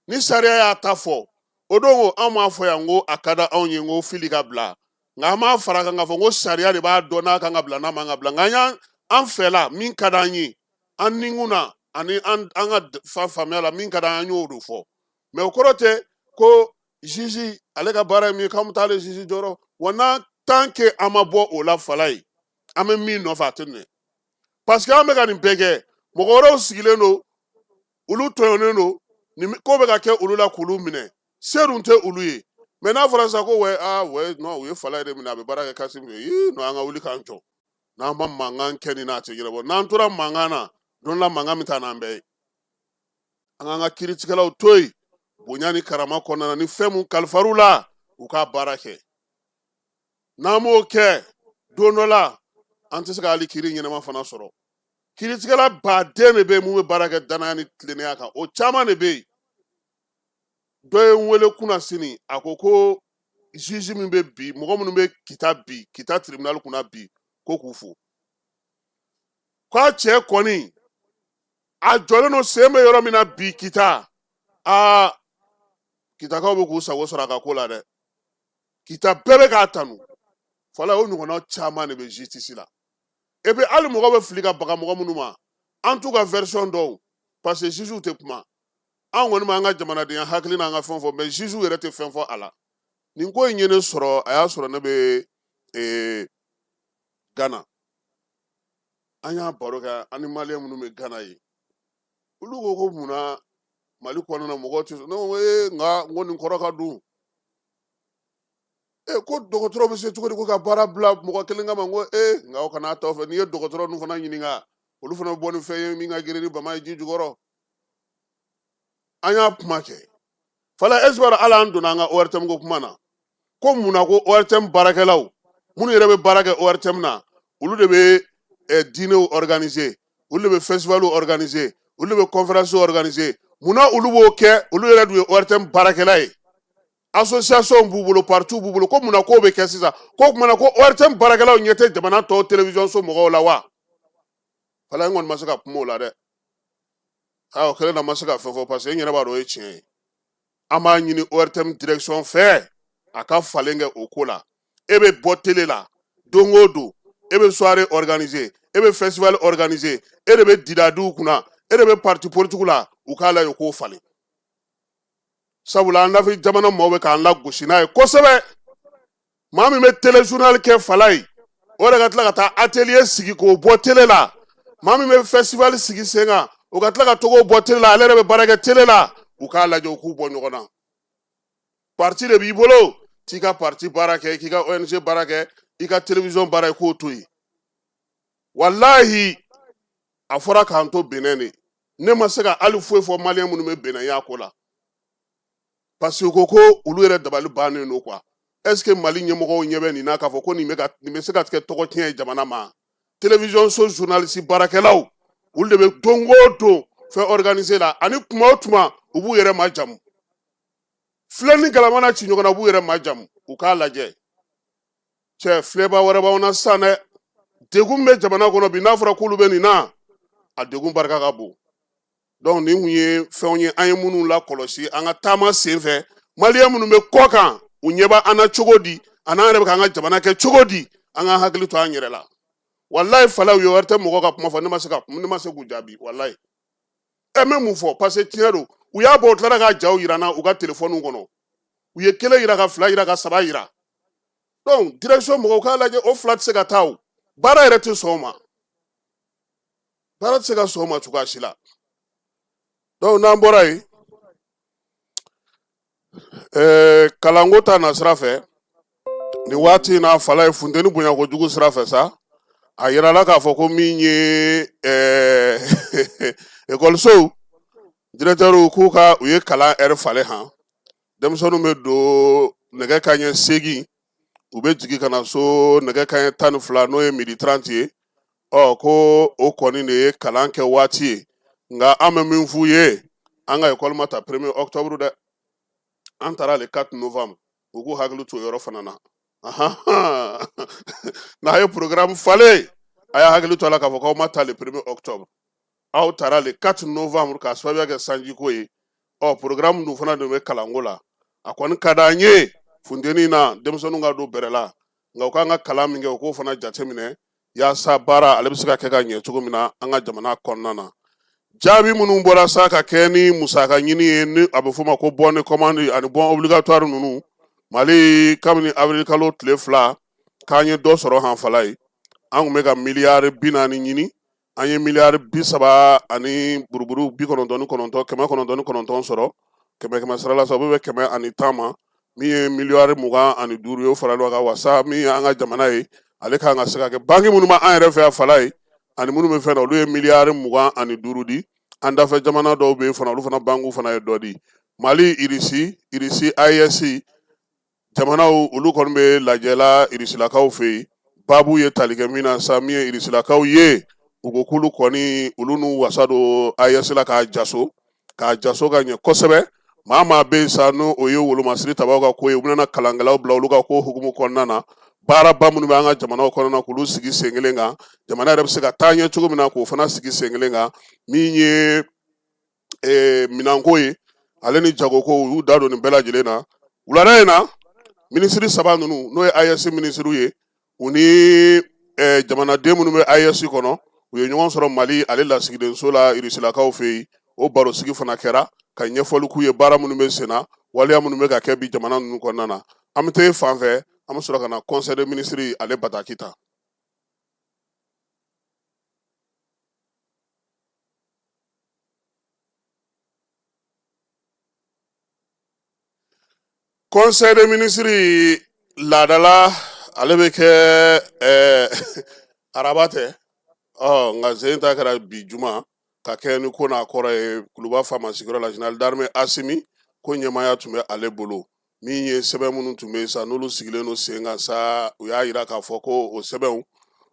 Ni sariya y'a ta fɔ o don ko, an m'a fɔ yan ko a ka di anw ye ko fili ka bila, nka an m'a fara kan k'a fɔ ko sariya de b'a dɔn n'a kan ka bila, n'a man ka bila. Nka an y'an an fɛla min ka d'an ye, an ninkun na ani an ka fa faamuya la, min ka d'an ye, an y'o de fɔ. Mais o kɔrɔ tɛ ko juge ale ka baara ye min ye, k'an bɛ taa ale juge jɔyɔrɔ wa. N'a tant que an ma bɔ o la, fala ye, an bɛ min nɔfɛ, a tɛ ɲɛ, parce que an bɛ ka nin bɛɛ kɛ, mɔgɔ wɛrɛw sigilen don, olu tɔɲɔnen don, nin ko bɛ ka kɛ olu la k'olu minɛ, se dun tɛ olu ye. Mais n'a fɔra sisan ko wɛ, ah wɛ, non, u ye fala yɛrɛ minɛ, a bɛ baara kɛ Kasimi fɛ yen, non, an ka wuli k'an jɔ. N'an ma mankan kɛ nin na, a tɛ ɲɛnabɔ. N'an tora mankan na, don la mankan bɛ taa n'an bɛɛ ye. An k'an ka kiiritigɛlaw to yen bonya ni karama kɔnɔna na, ni fɛn mun kalifar'u la, u k'a baara kɛ. N'an m'o kɛ, don dɔ la an tɛ se ka hali kiiri ɲɛnama fana sɔrɔ. Kiiritigɛla baden de bɛ yen mun bɛ baara kɛ danaya ni tilennenya kan, o caman de bɛ yen. Dɔ ye n wele kunasini, a ko ko juge min bɛ bi, mɔgɔ minnu bɛ Kita bi, Kita tribunal kunna bi, ko k'u fo, k'a cɛ kɔni a jɔlen don sen bɛ yɔrɔ min na bi Kita, aa, Kitakaw bɛ k'u sago sɔrɔ a ka ko la dɛ. Kita bɛɛ bɛ k'a tanu. Fɔlɔ, o ɲɔgɔnna caman de bɛ justice la. Et puis hali mɔgɔ bɛ fili ka baga mɔgɔ minnu ma, an t'u ka version dɔn, parce que juges tɛ kuma. An kɔni b'an ka jamanadenya hakili n'an ka fɛn fɔ, mais juges yɛrɛ tɛ fɛn fɔ a la. Nin ko in ye ne sɔrɔ, a y'a sɔrɔ ne bɛ Ghana. An y'a baro kɛ an ni maliyɛn minnu bɛ Ghana ye, olu ko ko munna Mali kɔnɔna mɔgɔw tɛ. Ne ko ee, nka n ko nin kɔrɔ ka dun. E ko dɔgɔtɔrɔ bɛ se cogo di ko ka baara bila mɔgɔ kelen kama? N ko ee, nka aw kana t'aw fɛ. N'i ye dɔgɔtɔrɔ ninnu fana ɲininka, olu fana bɛ bɔ ni fɛn ye min ka girin ni bama ye ji jukɔrɔ. An y'a kuma kɛ fala espoir. Hali an donna an ka ORTM ko kuma na, ko mun na ko ORTM baarakɛlaw minnu yɛrɛ bɛ baara kɛ ORTM na, olu de bɛ dînerw organiser, olu de bɛ festivalw organiser, olu de bɛ conférences organiser. Mun na olu b'o kɛ? Olu yɛrɛ dun ye ORTM baarakɛla ye, association b'u bolo, parti b'u bolo. Ko mun na k'o bɛ kɛ sisan? Ko tuma na ko ORTM baarakɛlaw ɲɛ tɛ jamana tɔw télévision so mɔgɔw la wa? Fala, n kɔni ma se ka kuma o la dɛ. Aa, o kɛlen na, n ma se ka fɛn fɔ, parce que n yɛrɛ b'a dɔn o ye tiɲɛ ye. An b'a ɲini ORTM direction fɛ, a ka falen kɛ o ko la. E bɛ bɔ télé la don o don, e bɛ soirée organiser, e bɛ festival organiser, e de bɛ didadiw kunna, e de bɛ parti politique la. U k'a lajɛ k'o falen, sabula an dafɛ jamana maaw bɛ k'an lagosi n'a ye kosɛbɛ. Maa min bɛ télé journal kɛ fala ye, o de ka tila ka taa atelier sigi k'o bɔ télé la. Maa min bɛ festival sigi sen kan, o ka tila ka togo bɔ télé la, ale yɛrɛ bɛ baara kɛ télé la. U k'a lajɛ, u k'u bɔ ɲɔgɔn na. Parti de b'i bolo, t'i ka parti baara kɛ, k'i ka ONG baara kɛ, i ka télévision baara, i k'o to yen. Walahi, a fɔra k'an to Benin de, ne ma se ka hali foyi fɔ maliyɛn minnu bɛ Benin y'a ko la, parce que u ko ko olu yɛrɛ dabali bannen don quoi. Est ce que Mali ɲɛmɔgɔw ɲɛ bɛ nin na k'a fɔ ko nin bɛ ka nin bɛ se ka kɛ tɔgɔ tiɲɛ ye jamana ma? Télévision so journaliste baarakɛlaw, olu de bɛ don o don fɛn organiser la, ani tuma o tuma u b'u yɛrɛ majamu. Filɛ ni galama na ci ɲɔgɔn na, u b'u yɛrɛ majamu. U k'a lajɛ, cɛ filɛba wɛrɛ b'anw na sisan dɛ. Degun bɛ jamana kɔnɔ bi, n'a fɔra k'olu bɛ nin na, a degun barika ka bon. Donc nin kun ye fɛnw ye an ye minnu lakɔlɔsi an ka taama sen fɛ. Maliyɛn minnu bɛ kɔ kan, u ɲɛ b'an na cogo di, ani an yɛrɛ bɛ k'an ka jamana kɛ cogo di? An ka hakili to an yɛrɛ la. Walayi fala, u ye wɛrɛ tɛ mɔgɔ ka kuma fɔ, ne ma se k'u jaabi walayi. Ɛ, n bɛ mun fɔ? Parce que tiɲɛ don, u y'a bɔ, u tilara ka jaw yira n na u ka telefɔniw kɔnɔ. U ye kelen yira, ka fila yira, ka saba yira. Donc direction mɔgɔw k'a lajɛ, o fila tɛ se ka taa, o baara yɛrɛ tɛ sɔn o ma, baara tɛ se ka sɔn o ma cogoya si la. Donc n'an bɔra yen, kalanko ta na sira fɛ, nin waati in na fala ye funteni bonya kojugu sira fɛ sa, a yirala k'a fɔ ko min ye ekɔlisow directeurw k'u ka u ye kalan ɛri falen han. Denmisɛnninw bɛ don nɛgɛ kanɲɛ 8, u bɛ jigin ka na so nɛgɛ kanɲɛ 12, n'o ye midi 30 ye. Ɔ, ko o kɔni de ye kalan kɛ waati ye. Nka an bɛ min f'u ye, an ka ekɔli ma ta premier octobre dɛ, an taara le 4 novembre. U k'u hakili to o yɔrɔ fana na. N'a ye programme falen, a y'a hakili to a la k'a fɔ k'aw ma ta le premier octobre, aw taara le 4 novembre k'a sababuya kɛ sanjiko ye. Ɔ, programme dun fana de bɛ kalanko la. A kɔni ka d'an ye funteni na denmisɛnninw ka don bɛrɛ la, nka u k'an ka kalan min kɛ, u k'o fana jateminɛ yaasa baara ale bɛ se ka kɛ ka ɲɛ cogo min na an ka jamana kɔnɔna na. Jaabi minnu bɔra sa ka kɛ ni musaka ɲini ye, ni a bɛ f'o ma ko bon de commande ani bon obligatoire ninnu, Mali kabini avril kalo tile 2 k'an ye dɔ sɔrɔ han fala ye. An tun bɛ ka miliyari 40 ɲini, an ye miliyari 30 ani buruburu 99, 999 sɔrɔ. Kɛmɛ kɛmɛ sara la sa, o bɛ bɛn 110 ma, min ye miliyari 25 ye. O farala kan wasa min ye an ka jamana ye, ale kan ka se ka kɛ banki minnu b'an yɛrɛ fɛ yan fala ye, ani minnu bɛ fɛn na, olu ye miliyari 25 di. An dafɛ jamana dɔw bɛ yen fana, olu fana bankiw fana ye dɔ di. Mali, Irisi, Irisi AES jamanaw, olu kɔni bɛ lajɛ la irisilakaw fɛ yen. Baabu ye tali kɛ min na sa, min ye irisilakaw ye, u ko k'olu kɔni, olu n'u wasa don AES la k'a jaso, k'a jaso ka ɲɛ kosɛbɛ. Maa maa bɛ yen sa, n'o o ye wolomasiri tabaw ka ko ye, u bɛna kalankɛlaw bila olu ka ko hukumu kɔnɔna na. Baaraba minnu bɛ an ka jamanaw kɔnɔna na, k'olu sigi sen kelen kan, jamana yɛrɛ bɛ se ka taa ɲɛ cogo min na, k'o fana sigi sen kelen kan. Min ye minɛnko ye ale ni jagoko, u y'u da don nin bɛɛ lajɛlen na. Wulada in na, minisiri saba ninnu, n'o ye AES minisiriw ye, u ni jamanaden minnu bɛ AES kɔnɔ, u ye ɲɔgɔn sɔrɔ Mali ale lasigidenso la irisilakaw fɛ yen. O barosigi fana kɛra ka ɲɛfɔli k'u ye baara minnu bɛ sen na, waleya minnu bɛ ka kɛ bi jamana ninnu kɔnɔna na. An bɛ taa fan fɛ, an bɛ sɔrɔ ka na conseil des ministres ale bataki ta. Conseil des ministres laadala ale bɛ kɛ araba tɛ, ɔ nka sen ta kɛra bi juma ka kɛ ni ko n'a kɔrɔ ye Kuluba faama sigiyɔrɔ la. Général d'armée Asimi ko ɲɛmaaya tun bɛ ale bolo. Min ye sɛbɛn minnu tun bɛ yen sa, n'olu sigilen don sen kan sa, u y'a yira k'a fɔ ko o sɛbɛnw,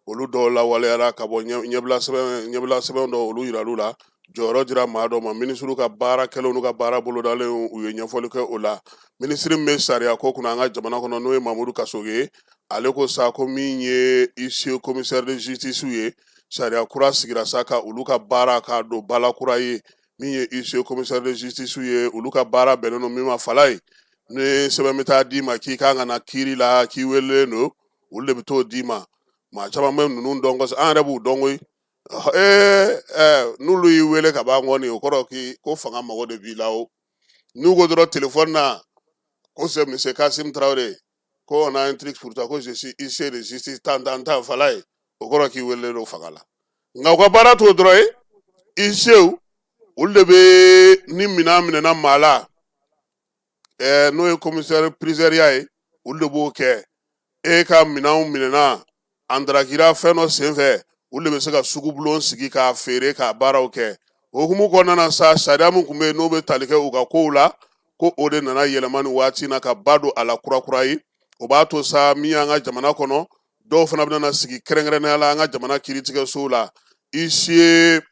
olu dɔw lawaleyara ka bɔ ɲɛbila sɛbɛn dɔw, olu yiral'u la. Jɔyɔrɔ dira maa dɔw ma. Minisiriw ka baara kɛlenw n'u ka baara bolodalenw, u ye ɲɛfɔli kɛ o la. Minisiri min bɛ sariya ko kunna an ka jamana kɔnɔ, n'o ye Mamudu Kasoge ye, ale ko sa ko min ye huissier commissaire de justice ye, sariya kura sigira sa ka olu ka baara k'a don bala kura ye. Min ye huissier commissaire de justice ye, olu ka baara bɛnnen don min ma, fala ye, ni sɛbɛn bɛ taa d'i ma k'i kan ka na kiiri la, k'i welelen don, olu de bɛ t'o d'i ma. Maa caman bɛ ninnu dɔn kosɛbɛ, an yɛrɛ b'u dɔn koyi. Ee, n'olu y'i wele ka ban kɔni, o kɔrɔ k'i ko fanga mago de b'i la. O n'u ko dɔrɔn telefɔni na ko c'est monsieur Kasim Traoré, ko on a un truc pour toi, ko je suis huissier de justice tan tan tan, fala ye, o kɔrɔ k'i welelen don fanga la. Nka u ka baara t'o dɔrɔn ye. Huissier, olu de bɛ ni minɛn minɛna maa la, n'o ye commissaire priseur ye, olu de b'o kɛ. E ka minɛnw minɛna, an darakira fɛn dɔ senfɛ, olu de bɛ se ka sugubulon sigi k'a feere, k'a baaraw kɛ. O hukumu kɔnɔna na sa, sariya min tun bɛ yen n'o bɛ tali kɛ u ka kow la, ko o de nana yɛlɛma nin waati na ka ba don a la kurakura ye. O b'a to sa, min y'an ka jamana kɔnɔ, dɔw fana bɛna sigi kɛrɛnkɛrɛnnenya la an ka jamana kiiritigɛsow la. Huissier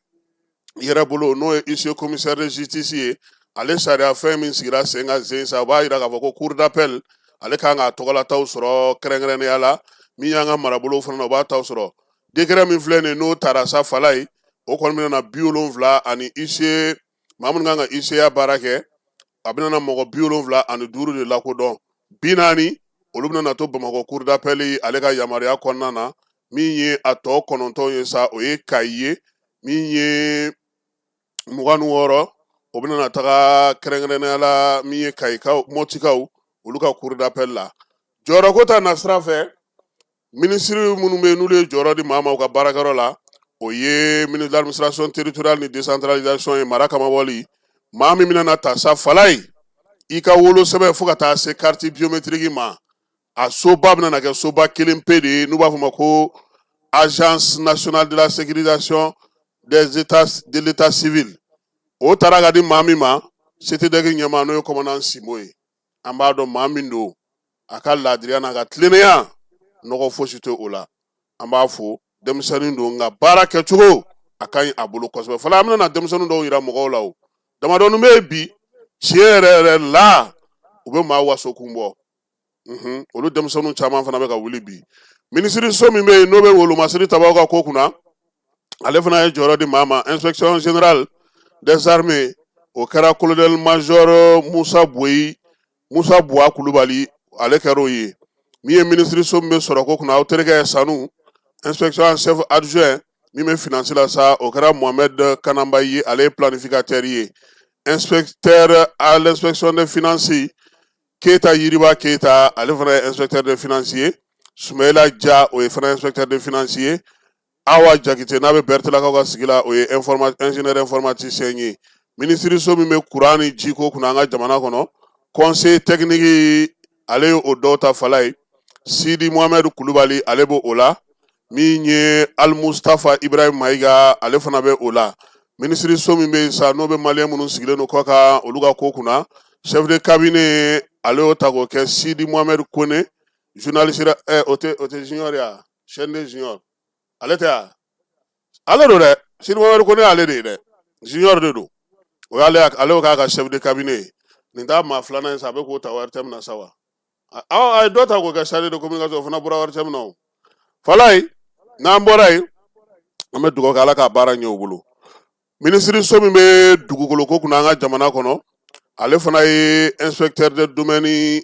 yɛrɛ bolo, n'o ye huissier commissaire de justice ye, ale sariya fɛn min sigira sen kan sen sa, o b'a yira k'a fɔ ko cour d'appel, ale kan k'a tɔgɔlataw sɔrɔ kɛrɛnkɛrɛnnenya la. Min y'an ka marabolo fana na, o b'a taw sɔrɔ. Décret min filɛ nin ye, n'o taara sa, fala ye, o kɔni bɛna na 70 ani huissier, maa minnu kan ka huissier baara kɛ, a bɛna na mɔgɔ 75 de lakodɔn. 40, olu bɛna na to Bamakɔ cour d'appel ale ka yamaruya kɔnɔna na. Min ye a tɔ 9 ye sa, o ye Kayi ye. Min ye 26, o bɛna na taga kɛrɛnkɛrɛnnenya la min ye Kayikaw, Mɔtikaw, olu ka cour d'appel la. Jɔyɔrɔko ta nasira fɛ, minisiri minnu bɛ yen n'olu ye jɔyɔrɔ di maa ma u ka baarakɛyɔrɔ la, o ye ministre de l'administration territoriale ni décentralisation ye, mara kamabɔli. Maa min bɛna na ta sa, fala ye, i ka wolosɛbɛn fo ka taa se carte biométrique ma, a soba bɛna na kɛ soba kelen pe de ye, n'u b'a fɔ ma ko agence nationale de la sécurisation des états de l'état civil. O taara ka di maa min ma, SETEDEC ɲɛmaa, n'o ye commandant Simo ye. An b'a dɔn maa min don, a ka laadiriya n'a ka tilennenya, nɔgɔ fosi tɛ o la. An b'a fo. Denmisɛnnin don, nka baara kɛcogo a ka ɲi a bolo kosɛbɛ. Fɔlɔ, an bɛna na denmisɛnnin dɔw yira mɔgɔw la. O damadɔni bɛ yen bi, tiɲɛ yɛrɛ yɛrɛ la, u bɛ maa waso kun bɔ. Olu denmisɛnninw caman fana bɛ ka wuli bi. Minisiriso min bɛ yen n'o bɛ wolomasiri tabaw ka ko kunna, ale fana ye jɔyɔrɔ di maa ma, inspection générale des armées, o kɛra colonel major Musa Boyi, Musa Buwa Kulubali, ale kɛra o ye. Min ye minisiriso min bɛ sɔrɔko kunna, aw terikɛ Sanu, inspection en chef adjoint min bɛ finance la sa, o kɛra Mohamed Kanamba ye, ale ye planificateur ye. Inspecteur à l'inspection des finances, Keyita Yiriba Keyita, ale fana ye inspecteur des finances ye. Sumayila Ja, o ye fana inspecteur des finances ye. Awa Jakite, n'a bɛ Bɛrɛtelakaw ka sigi la, o ye ingénieur informaticien ye. Minisiriso min bɛ kuran ni jiko kunna an ka jamana kɔnɔ, conseil technique, ale ye o dɔw ta, fala ye, Sidi Mohamed Kulubali, ale b'o o la. Min ye Alimustafa Ibrahim Mayiga, ale fana bɛ o la. Minisiriso min bɛ yen sa, n'o bɛ maliyɛn minnu sigilen don kɔ kan, olu ka ko kunna, chef de cabinet, ale y'o ta k'o kɛ Sidi Mohamed Kone, journaliste. O tɛ junior ya, chaîne de junior, ale tɛ ya, ale don dɛ. Sidi Mohamed Kone, ale de ye dɛ, junior de don. O y'ale, ale y'o k'a ka chef de cabinet ye. Nin t'a maa filanan ye sa, a bɛ k'o ta ORTM na sa wa. Aw, a ye dɔ ta k'o kɛ chargé de communication, o fana bɔra ORTM na. O falaye, n'an bɔra yen, an bɛ dugawu kɛ Ala k'a baara ɲɛ u bolo. Minisiriso min bɛ dugukolo ko kunna an ka jamana kɔnɔ, ale fana ye inspecteur de domaine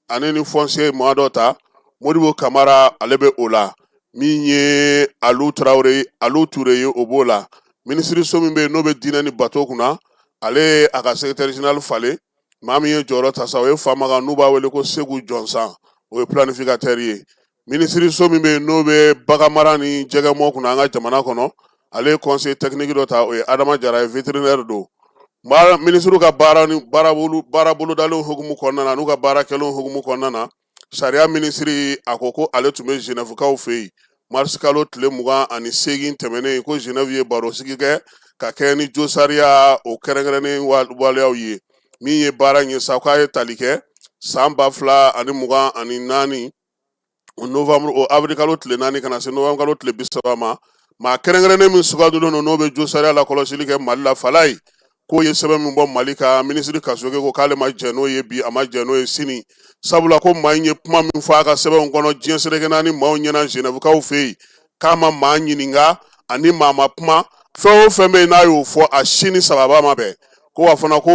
ani ni foncier maa dɔ ta, Modibo Kamara, ale bɛ o la. Min ye Alu Tarawele, Alu Ture ye, o b'o la. Minisiriso min bɛ yen n'o bɛ diinɛ ni bato kunna, ale ye a ka secrétaire général falen. Maa min ye jɔyɔrɔ ta sa, o ye Famakan, n'u b'a wele ko Segu Jɔnsan, o ye planificateur ye. Minisiriso min bɛ yen n'o bɛ baganmara ni jɛgɛmɔ kunna an ka jamana kɔnɔ, ale ye conseil technique dɔ ta, o ye Adama Jara ye, vétérinaire don. Minisiriw ka baara ni baara bolodalenw hukumu kɔnɔna na, n'u ka baara kɛlenw hukumu kɔnɔna na. Sariya minisiri a ko ko ale tun bɛ Genèvekaw fɛ yen marisikalo tile 28 tɛmɛnen, ko Genève ye barosigi kɛ ka kɛ ni josariya o kɛrɛnkɛrɛnnen waleyaw ye. Min ye baara in ye sa, k'a ye tali kɛ san 2024 o novembre, o avril kalo tile 4 ka na se novembre kalo tile 30 ma. Maa kɛrɛnkɛrɛnnen min sugandilen don, n'o bɛ josariya lakɔlɔsili kɛ Mali la, Falayi, k'o ye sɛbɛn min bɔ Mali kan, minisiri Kasoge ko k'ale ma jɛn n'o ye bi, a ma jɛn n'o ye sini, sabula ko maa in ye kuma min fɔ a ka sɛbɛnw kɔnɔ diɲɛ seleke naani maaw ɲɛna Genèvekaw fɛ yen, k'a ma maa ɲininka ani maa ma kuma. Fɛn o fɛn bɛ yen n'a y'o fɔ, a si ni sababa ma bɛn. Ko wa fana ko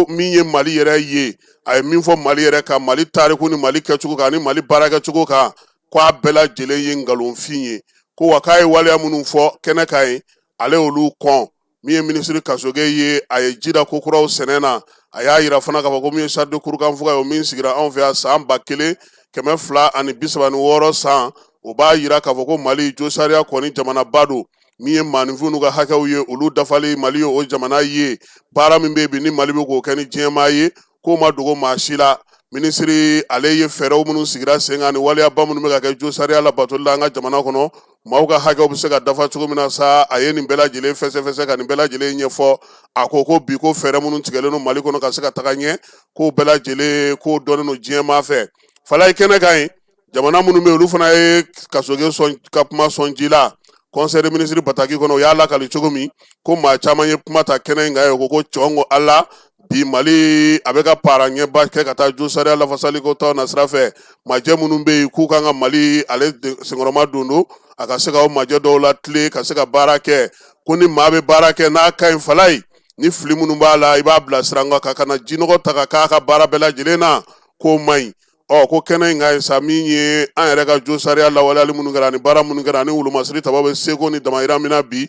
min ye Mali yɛrɛ ye, a ye min fɔ Mali yɛrɛ kan, Mali tariku ni Mali kɛcogo kan ani Mali baarakɛcogo kan, ko a bɛɛ lajɛlen ye nkalonfin ye. Ko wa k'a ye waleya minnu fɔ kɛnɛ kan yen, ale y'olu kɔn. Min ye minisiri Kasoge ye, a ye ji da ko kuraw sɛnɛ na. A y'a yira fana k'a fɔ ko min ye charte de Kurukanfuga ye, o min sigira anw fɛ yan san 1236 san, o b'a yira k'a fɔ ko Mali josariya kɔni jamanaba don. Min ye maaninfinw n'u ka hakɛw ye, olu dafali, Mali ye o jamana ye. Baara min bɛ yen bi ni Mali bɛ k'o kɛ ni diɲɛmaa ye, k'o ma dogo maa si la. Minisiri ale ye fɛɛrɛw minnu sigira sen kan ni waleyaba minnu bɛ ka kɛ josariya labatoli la an ka jamana kɔnɔ, maaw ka hakɛw bɛ se ka dafa cogo min na sa, a ye nin bɛɛ lajɛlen fɛsɛfɛsɛ ka nin bɛɛ lajɛlen ɲɛfɔ. A ko ko bi ko fɛɛrɛ minnu tigɛlen don Mali kɔnɔ ka se ka taga ɲɛ, k'o bɛɛ lajɛlen k'o dɔnnen don diɲɛmaa fɛ. Falayi, kɛnɛ kan yen, jamana minnu bɛ yen, olu fana ye Kasoge sɔn ka kuma sɔn ji la conseil des ministres bataki kɔnɔ. U y'a lakali cogo min ko maa caman ye kuma ta kɛnɛ in kan ye, ko ko cɔn ko Ala bi Mali a bɛ ka para ɲɛba kɛ ka taa josariya lafasali ko tɔn na sira fɛ. Majɛ minnu bɛ yen k'u kan ka Mali ale senkɔrɔma don don a ka se ka o majɛ dɔw latilen ka se ka baara kɛ. Ko ni maa bɛ baara kɛ n'a ka ɲi, Falayi, ni fili minnu b'a la, i b'a bila sira kan ka na jinɔgɔ ta ka k'a ka baara bɛɛ lajɛlen na, k'o man ɲi. Ɔ ko kɛnɛ in kan yen sa, min ye an yɛrɛ ka josariya lawaleyali minnu kɛra ani baara minnu kɛra ani wolomasiri tabaw bɛ seko ni damayira min na bi,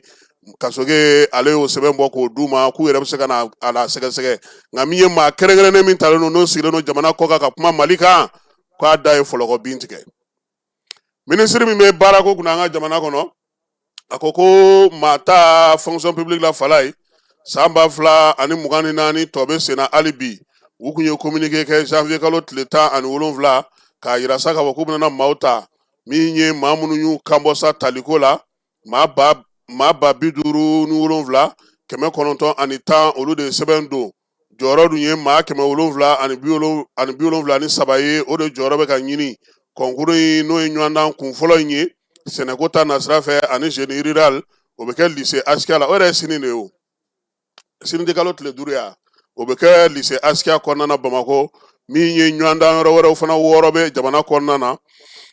Kasoge ale y'o sɛbɛn bɔ k'o d'u ma k'u yɛrɛ bɛ se ka na a la sɛgɛsɛgɛ. Nka min ye maa kɛrɛnkɛrɛnnen min talen don, n'o sigilen don jamana kɔ kan ka kuma Mali kan, k'a da ye fɔlɔkɔ bin tigɛ. Minisiri min bɛ baarako kunna an ka jamana kɔnɔ, a ko ko maa ta fonction publique la, Falayi, san 2024 tɔ bɛ senna hali bi. U kun ye communiqué kɛ janvier kalo tile 17 k'a yira sa k'a fɔ k'u bɛna maaw ta. Min ye maa minnu y'u kanbɔ sa taliko la, maa 57,910, olu de ye sɛbɛn don. Jɔyɔrɔ dun ye maa 773 ye, o de jɔyɔrɔ bɛ ka ɲini. Kɔnkuru in, n'o ye ɲɔgɔndan kun fɔlɔ in ye sɛnɛko ta nasira fɛ ani génie rural, o bɛ kɛ lycée Askia la. O yɛrɛ ye sini de ye, o sini tɛ kalo tile 5 ya, o bɛ kɛ lycée Askia kɔnɔna na Bamakɔ. Min ye ɲɔgɔndan yɔrɔ wɛrɛw fana wɔɔrɔ bɛ jamana kɔnɔna na.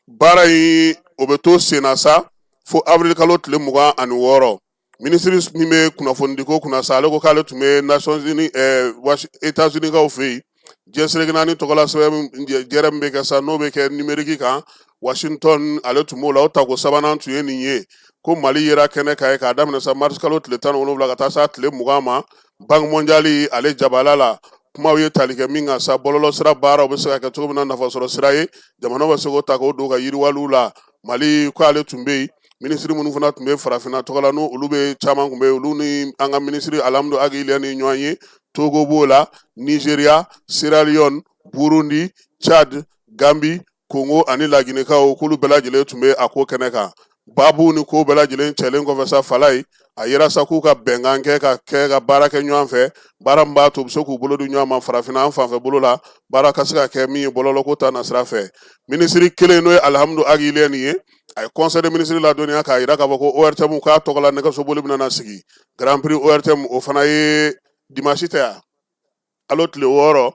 Baara in, o bɛ to senna sa fo avril kalo tile 26. Minisiri min bɛ kunnafonidiko kunna sa, ale ko k'ale tun bɛ Nations Unies, États-Unis kaw fɛ yen, diɲɛ seleke naani tɔgɔla sɛbɛn jɛrɛ min bɛ kɛ sa, n'o bɛ kɛ numérique kan Washington, ale tun b'o la. O tako sabanan tun ye nin ye. Ko Mali yera kɛnɛ kan ye k'a daminɛ sa mars kalo tile 17 ka taa sa tile 20 ma, Banque mondiale ale jabala la. Kumaw ye tali kɛ min kan sa, bɔlɔlɔsira baaraw bɛ se ka kɛ cogo min na nafasɔrɔ sira ye, jamana bɛ se k'o ta k'o don ka yiriwaliw la. Mali ko ale tun bɛ yen. Minisiri minnu fana tun bɛ farafinna tɔgɔ la, n'o olu bɛ caman tun bɛ yen, olu ni an ka minisiri Alhamdu Ag Iliya ni ɲɔgɔn ye. Togo b'o la, Nigeria, Sierra Leone, Burundi, Tchad, Gambi, Kongo ani Laginɛkaw, k'olu bɛɛ lajɛlen tun bɛ a ko kɛnɛ kan. Baabu ni ko bɛɛ lajɛlen cɛlen kɔfɛ sa, Falayi, a yera sa k'u ka bɛnkan kɛ ka kɛ ka baara kɛ ɲɔgɔn fɛ, baara min b'a to u bɛ se k'u bolo di ɲɔgɔn ma farafinna an fanfɛ bolo la, baara ka se ka kɛ min ye bɔlɔlɔko ta nasira fɛ. Minisiri kelen, n'o ye Alhamdu Ag Iliya nin ye, a ye conseil des ministres ladɔnniya k'a jira k'a fɔ ko ORTM k'a tɔgɔ la nɛgɛsoboli bɛna na sigi. Grand Prix ORTM, o fana ye dimanche tɛ yan kalo tile 6.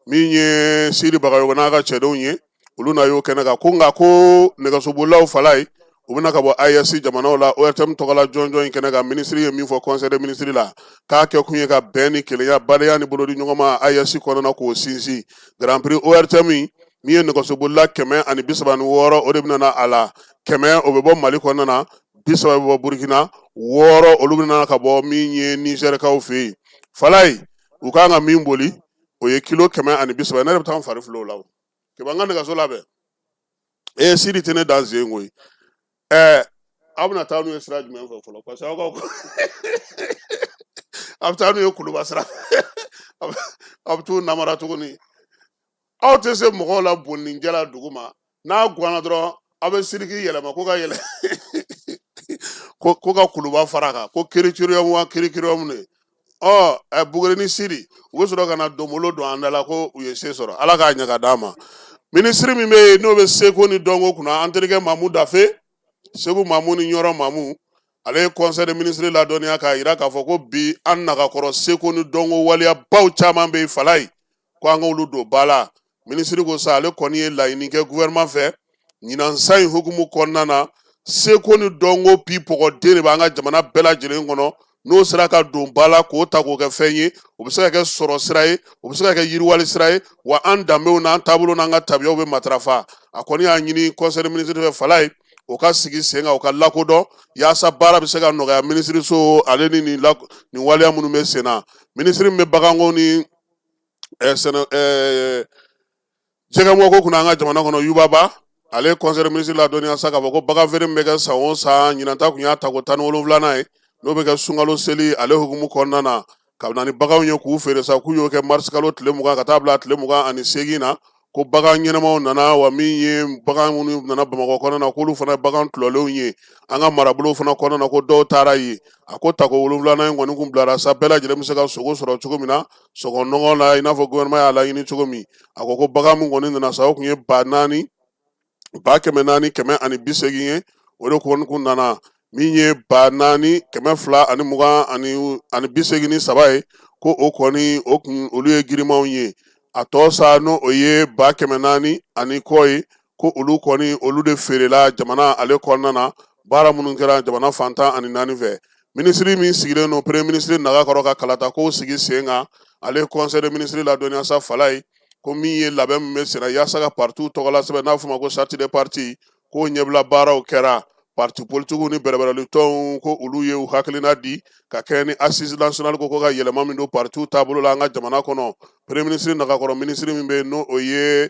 Min ye Sidi Bagayogo n'a ka cɛdenw ye, olu na y'o kɛnɛ kan. Ko nka ko nɛgɛsobolilaw, Falayi, u bɛna ka bɔ AES jamanaw la ORTM tɔgɔla jɔnjɔn in kɛnɛ kan. Minisiri ye min fɔ conseil des ministres la, k'a kɛ kun ye ka bɛn ni kelenya, badenya ni bolodi ɲɔgɔn ma AES kɔnɔna k'o sinsin. Grand Prix ORTM min ye nɛgɛsobolila 136, o de bɛna na a la. 100, o bɛ bɔ Mali kɔnɔna na, 30 bɛ bɔ Burukina, 6, olu bɛna ka bɔ min ye Nizɛrikaw fɛ yen. Falayi, u kan ka min boli, o ye kilo 130. Ne yɛrɛ bɛ taa n fari fili o la. O kɛmɛ an ka nɛgɛso labɛn. Ee, Sidi tɛ ne dan sen koyi. Ɛɛ, aw bɛna taa n'u ye sira jumɛn fɛ fɔlɔ? Parce que aw ka aw bɛ taa n'u ye Kuluba sira, aw bɛ t'u namara tuguni. Aw tɛ se mɔgɔw la bolininjɛ la dugu ma, n'a guwanna dɔrɔn aw bɛ siriki yɛlɛma ko ka yɛlɛ ko ka kuluba fara kan, ko kirikirium wa kirikirium de. Ɔ ɛ Buguri ni Siri, u bɛ sɔrɔ ka na donbolo don an da la ko u ye se sɔrɔ. Ala k'a ɲɛ ka d'an ma. Minisiri min bɛ yen n'o bɛ seko ni dɔnko kunna, an terikɛ Mamu Dafe, Segu Mamu ni Ɲɔrɔ Mamu, ale ye conseil de ministre ladɔnniya k'a jira k'a fɔ ko bi an nagakɔrɔ seko ni dɔnko waleyabaw caman bɛ yen Falayi, ko an k'olu don ba la. Minisiri ko sa ale kɔni ye laɲini kɛ gouvernement fɛ ɲinan san in hukumu kɔnɔna na, seko ni dɔnko bi pɔgɔden de b'an ka jamana bɛɛ lajɛlen kɔnɔ, n'o sera ka don ba la k'o ta k'o kɛ fɛn ye, o bɛ se ka kɛ sɔrɔ sira ye, o bɛ se ka kɛ yiriwali sira ye, wa an danbew n'an taabolo n'an ka tabiyaw bɛ matarafa. A kɔni y'a ɲini conseil de ministre fɛ Falayi, o ka sigi sen kan, o ka lakodɔn yaasa baara bɛ se ka nɔgɔya minisiriso ale ni nin waleya minnu bɛ sen na. Minisiri min bɛ baganko ni sɛnɛ jɛgɛmɔko kunna an ka jamana kɔnɔ, Yuba Ba, ale ye conseil de ministre ladɔnniya sa k'a fɔ ko bagan feere min bɛ kɛ san o san, ɲinan ta kun y'a tako 17nan ye, n'o bɛ kɛ sunkalo seli ale hukumu kɔnɔna na, ka na ni baganw ye k'u feere sa, k'u y'o kɛ marisikalo tile 20 ka taa bila tile 28 na, ko bagan ɲɛnamaw nana, wa min ye bagan minnu nana Bamakɔ kɔnɔna na, k'olu fana ye bagan tulɔlenw ye an ka marabolow fana kɔnɔna na, ko dɔw taara yen. A ko tako 7nan in kɔni kun bilara sa, bɛɛ lajɛlen bɛ se ka sogo sɔrɔ cogo min na sɔngɔ nɔgɔ la, i n'a fɔ gouvernement y'a laɲini cogo min. A ko ko bagan min kɔni nana sa, o kun ye ba naani, ba 400 180 ye, o de kɔni kun nana. Min ye ba 4, 220 ani 83 ye, ko o kɔni o kun olu ye girimanw ye. A tɔ sa, n'o o ye ba 400 ani kɔ ye, ko olu kɔni olu de feerela jamana ale kɔnɔna na, baara minnu kɛra jamana fan 14 fɛ. Minisiri min sigilen don premier ministre naga kɔrɔ ka kalata kow sigi sen kan, ale ye conseil de ministre ladɔnniya sa Falayi, ko min ye labɛn min bɛ senna yaasa ka partiw tɔgɔla sɛbɛn, n'a fɔ ma ko charte des partis, k'o ɲɛbila baaraw kɛra. Parti politikiw ni bɛrɛbɛrɛli tɔnw, ko olu ye u hakilina di ka kɛɲɛ ni assise nationale ko ka yɛlɛma min don partiw taabolo la an ka jamana kɔnɔ. Premier ministre nagakɔrɔ minisiri min bɛ yen, n'o o ye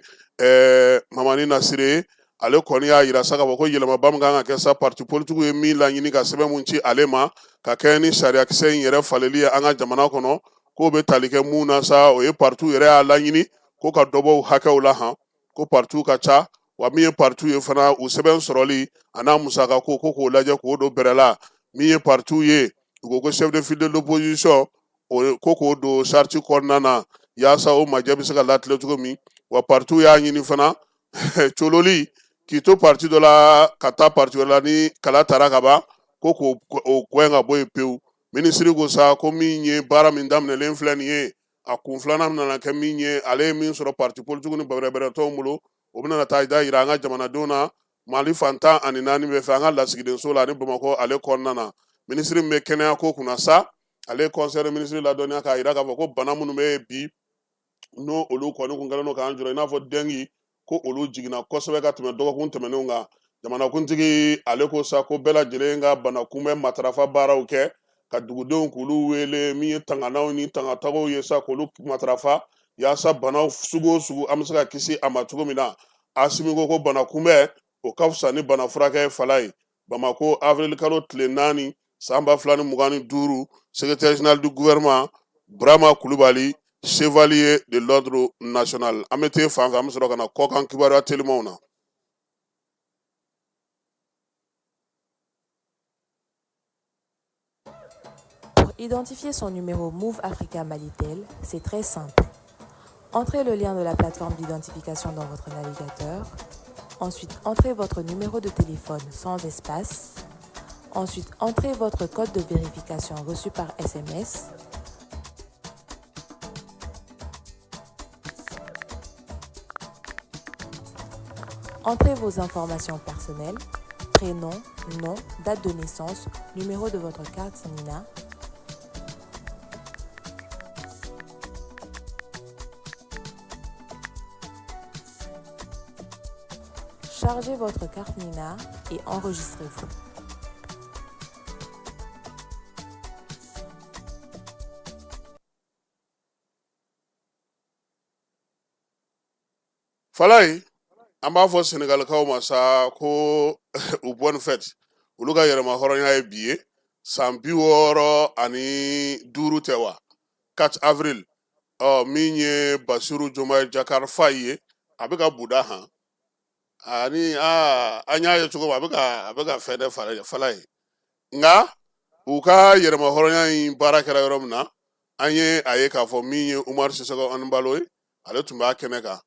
Mamani Nasire ye, ale kɔni y'a yira sa k'a fɔ ko yɛlɛmaba min kan ka kɛ sa, parti politikiw ye min laɲini ka sɛbɛn mun ci ale ma ka kɛɲɛ ni sariyakisɛ in yɛrɛ faleli ye an ka jamana kɔnɔ, k'o bɛ tali kɛ mun na sa, o ye partiw yɛrɛ y'a laɲini ko ka dɔ bɔ u hakɛw la han, ko partiw ka ca, wa min ye partiw ye fana, u sɛbɛn sɔrɔli a n'a musaka ko k'o lajɛ k'o don bɛrɛ la. Min ye partiw ye, u ko ko chef de file de l'opposition, o ko k'o don charte kɔnɔna na yaasa o majɛ bɛ se ka latilen cogo min. Wa partiw y'a ɲini fana cololi k'i to parti dɔ la ka taa parti wɛrɛ la ni kala tara ka ban, ko k'o gɛn ka bɔ yen pewu. Minisiri ko sa ko min ye baara min daminɛlen filɛ nin ye, a kun filanan nana kɛ min ye, ale ye min sɔrɔ parti politikiw ni bɛrɛbɛrɛtɔnw bolo, o bɛna taa da yira an ka jamanadenw na Mali fan 14 bɛɛ fɛ, an ka lasigidenso la ani Bamakɔ ale kɔnɔna na. Minisiri min bɛ kɛnɛya ko kunna sa, ale ye conseil de ministre ladɔnniya k'a yira k'a fɔ ko bana minnu bɛ yen bi, n'o olu kɔni kun kɛlen don k'an jɔrɔ, i n'a fɔ dengue, ko olu jiginna kosɛbɛ ka tɛmɛ dɔgɔkun tɛmɛnenw kan. Jamanakuntigi ale ko sa ko bɛɛ lajɛlen ka bana kunbɛn matarafa baaraw kɛ, ka dugudenw k'olu wele, min ye tanganaw ni tangatagaw ye sa, k'olu matarafa yaasa banaw sugu o sugu an bɛ se ka kisi a ma cogo min na. Asimi ko ko bana kunbɛn o ka fisa ni bana furakɛ fala ye. Bamakɔ, avril kalo tile 4 san 2025, secrétaire général du gouvernement Burama Kulubali, chevalier de l'ordre national. An bɛ t'e fan fɛ, an bɛ sɔrɔ ka na kɔkan kibaruya telimanw na. Pour identifier son numéro Moov Africa Malitel, c'est très simple. Entrez le lien de la plateforme d'identification dans votre navigateur. Ensuite, entrez votre numéro de téléphone sans espace. Ensuite, entrez votre code de vérification reçu par SMS. Entrez vos informations personnelles, prénom, nom, date de naissance, numéro de votre carte NINA. Chargez votre carte NINA et enregistrez-vous. Falayi, an b'a fɔ Senegalikaw ma sa ko u bonne fête, olu ka yɛrɛma hɔrɔnya ye bi ye, san 65 tɛ wa, 4 avril. Ɔ, min ye Basiru Jomayi Jakar Fayi ye, a bɛ ka buda han ani aa an y'a ye cogo min, a bɛ ka fɛn dɛ fala ye. Nka u ka yɛrɛmahɔrɔnya in baara kɛra yɔrɔ min na, an ye a ye k'a fɔ min ye Umaru Sisɔkɔ Ɛnbalo ye, ale tun b'a kɛnɛ kan.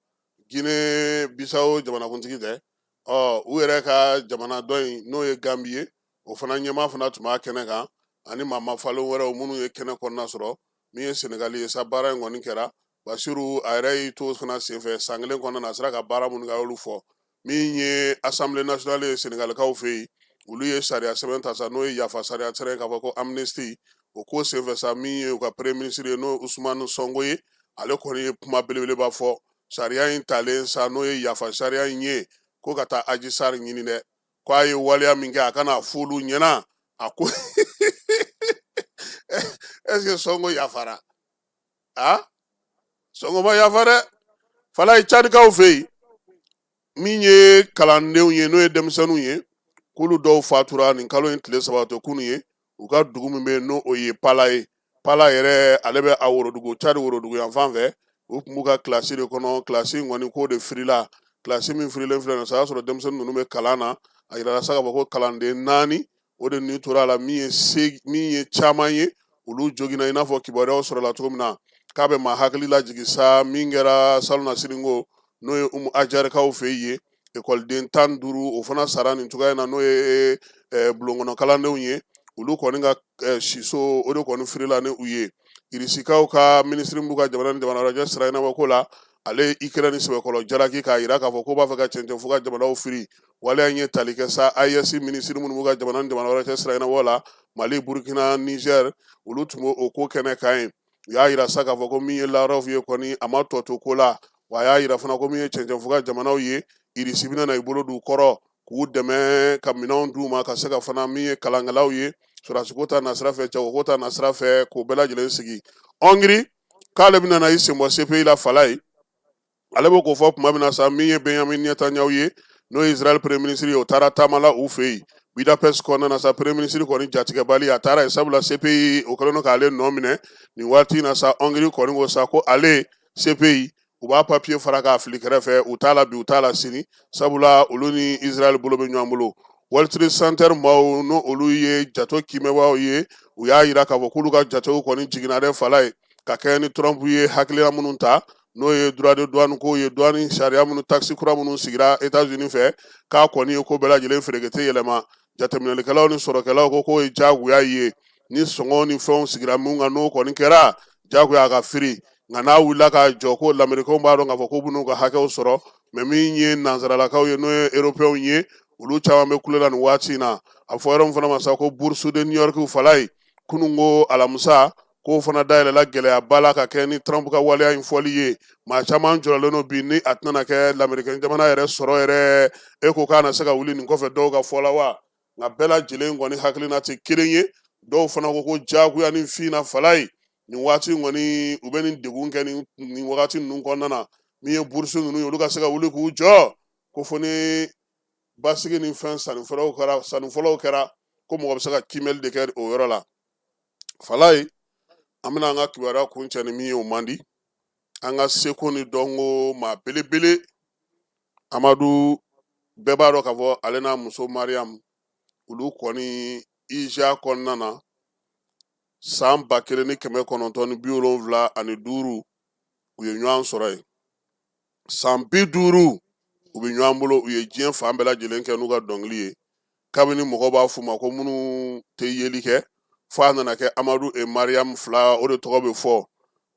Gine Bisawo jamanakuntigi tɛ, ɔ, u yɛrɛ ka jamana dɔ in, n'o ye Gambi ye, o fana ɲɛmaa fana tun b'a kɛnɛ kan, ani maa mafalen wɛrɛw minnu ye kɛnɛ kɔnɔna sɔrɔ. Min ye Senegali ye sa, baara in kɔni kɛra. Basiru a yɛrɛ y'i to fana senfɛ, san kelen kɔnɔna na, a sera ka baara minnu kɛ, a y'olu fɔ. Min ye Assemblée nationale ye Senegalikaw fɛ yen, olu ye sariya sɛbɛn ta sa, n'o ye yafa sariya sɛbɛn, k'a fɔ ko amnistie. O ko senfɛ sa, min ye u ka premier ministre ye, n'o ye Usumani Sɔnko ye, ale kɔni ye kuma belebeleba fɔ sariya in talen sa, n'o ye yafa sariya in ye, ko ka taa Aji Sari ɲini dɛ, ko a ye waleya min kɛ, a kana f'olu ɲɛna. A ko est ce que Sɔnko yafara? A Sɔnko ma yafa dɛ. Falayi, Cadikaw fɛ yen, min ye kalandenw ye, n'o ye denmisɛnninw ye, k'olu dɔw fatura nin kalo in tile 3 to kunun ye, u ka dugu min bɛ yen, n'o o ye Pala ye. Pala yɛrɛ, ale bɛ a worodugu, Cadi worodugu yan fan fɛ. U tun b'u ka kilasi de kɔnɔ. Kilasi in kɔni, k'o de firila. Kilasi min firilen filɛ nin ye, o y'a sɔrɔ denmisɛnnin ninnu bɛ kalan na. A yirala sa k'a fɔ ko kalanden 4, o de ni tora a la. Min ye se, min ye caman ye, olu joginna. I n'a fɔ kibaruyaw sɔrɔla cogo min na, k'a bɛ maa hakili lajigin sa, min kɛra salonnasini ko, n'o ye Umu Ajarikaw fɛ yen, ekɔliden 15, o fana sara nin cogoya in na, n'o ye bulonkɔnɔ kalandenw ye. Olu kɔni ka siso, o de kɔni firila ni u ye. Irisikaw ka minisiri b'u ka jamana ni jamana wɛrɛ cɛ sira ɲɛnabɔ ko la, ale ye Ikɛrɛni sɛbɛkɔrɔ jalaki, k'a yira k'a fɔ ko b'a fɛ ka cɛncɛn fo ka jamanaw firi. Waleya in ye tali kɛ sa AES minisiri minnu b'u ka jamana ni jamana wɛrɛ cɛ sira ɲɛnabɔ la, Mali, Burukina, Nizɛri, olu tun b'o ko kɛnɛ kan yen. U y'a yira sa k'a fɔ ko min ye Lavrov ye kɔni, a ma tɔ to ko la. Wa a y'a yira fana ko min ye cɛncɛn fuga jamanaw ye, Irisi bɛna na i bolo d'u kɔrɔ k'u dɛmɛ ka minɛnw d'u ma, ka se ka fana min ye kalankɛlaw ye, sɔrɔdasiko ta nasira fɛ, jagoko ta nasira fɛ, k'o bɛɛ lajɛlen sigi. Hɔngiri k'ale bɛna na i sen bɔ CPI la. Fala ye, ale bɛ k'o fɔ tuma min na sa, min ye Benjamin Netanyahu ye, n'o ye Israël premier ministre ye, o taara taama la u fɛ yen Budapest kɔnɔna na sa. Premier ministre kɔni jatigɛbali, a taara yen sabula CPI o kɛlen don k'ale nɔ minɛ nin waati in na sa. Hongrie kɔni ko sa ko ale CPI, u b'a papier fara k'a fili kɛrɛfɛ, u t'a la bi, u t'a la sini, sabula olu ni Israël bolo bɛ ɲɔgɔn bolo. World Trade Center maaw, n'o olu ye jato kimɛbaaw ye, u y'a yira k'a fɔ k'olu ka jatew kɔni jiginna dɛ. Fala ye, ka kɛɲɛ ni Trump ye hakilina minnu ta, n'o ye droit de douane ko ye, douane sariya minnu, taxe kura minnu sigira États-Unis fɛ, k'a kɔni ye ko bɛɛ lajɛlen ferekete yɛlɛma. Jateminɛlikɛlaw ni sɔrɔkɛlaw ko k'o ye jagoya ye. Ni sɔngɔ ni fɛnw sigira min kan, n'o kɔni kɛra jagoya ka firi. Nka n'a wulila k'a jɔ, ko lamɛrikɛnw b'a dɔn k'a fɔ k'u bɛn'u ka hakɛw sɔrɔ. Mais min ye nansaralakaw ye, n'o ye européenw ye, olu caman bɛ kule la nin waati in na. A fɔ yɔrɔ min fana ma sa ko bourse de New York, fala ye, kunun ko alamisa, k'o fana dayɛlɛla gɛlɛyaba la, ka kɛ ni Trump ka waleya in fɔli ye. Maa caman jɔrɔlen don bi ni a tɛna kɛ lamerikɛn jamana yɛrɛ sɔrɔ yɛrɛ, e ko k'a na se ka wuli nin kɔfɛ, dɔw ka fɔ la wa. Nka bɛɛ lajɛlen kɔni hakilina tɛ kelen ye. Dɔw fana ko ko jagoya ni fin na. Fala ye, nin waati in kɔni, u bɛ nin degun kɛ nin wagati ninnu kɔnɔna na, min ye bourse ninnu ye, olu ka se ka wuli k'u jɔ, ko fo ni basigi ni fɛn sanni fɔlɔw kɛra, sanni fɔlɔw kɛra, ko mɔgɔ bɛ se ka kiimɛli de kɛ o yɔrɔ la. Falaye, an bɛna an ka kibaruya kuncɛ ni min ye, o man di an ka seko ni dɔnko maa belebele Amadu. Bɛɛ b'a dɔn k'a fɔ ale n'a muso Mariam, olu kɔni IJA kɔnɔna na, san 1975, u ye ɲɔgɔn sɔrɔ yen. San 50 u bɛ ɲɔgɔn bolo. U ye diɲɛ fan bɛɛ lajɛlen kɛ n'u ka dɔnkili ye. Kabini mɔgɔw b'a f'u ma ko minnu tɛ yeli kɛ, fo a nana kɛ Amadu et Mariam fila, o de tɔgɔ bɛ fɔ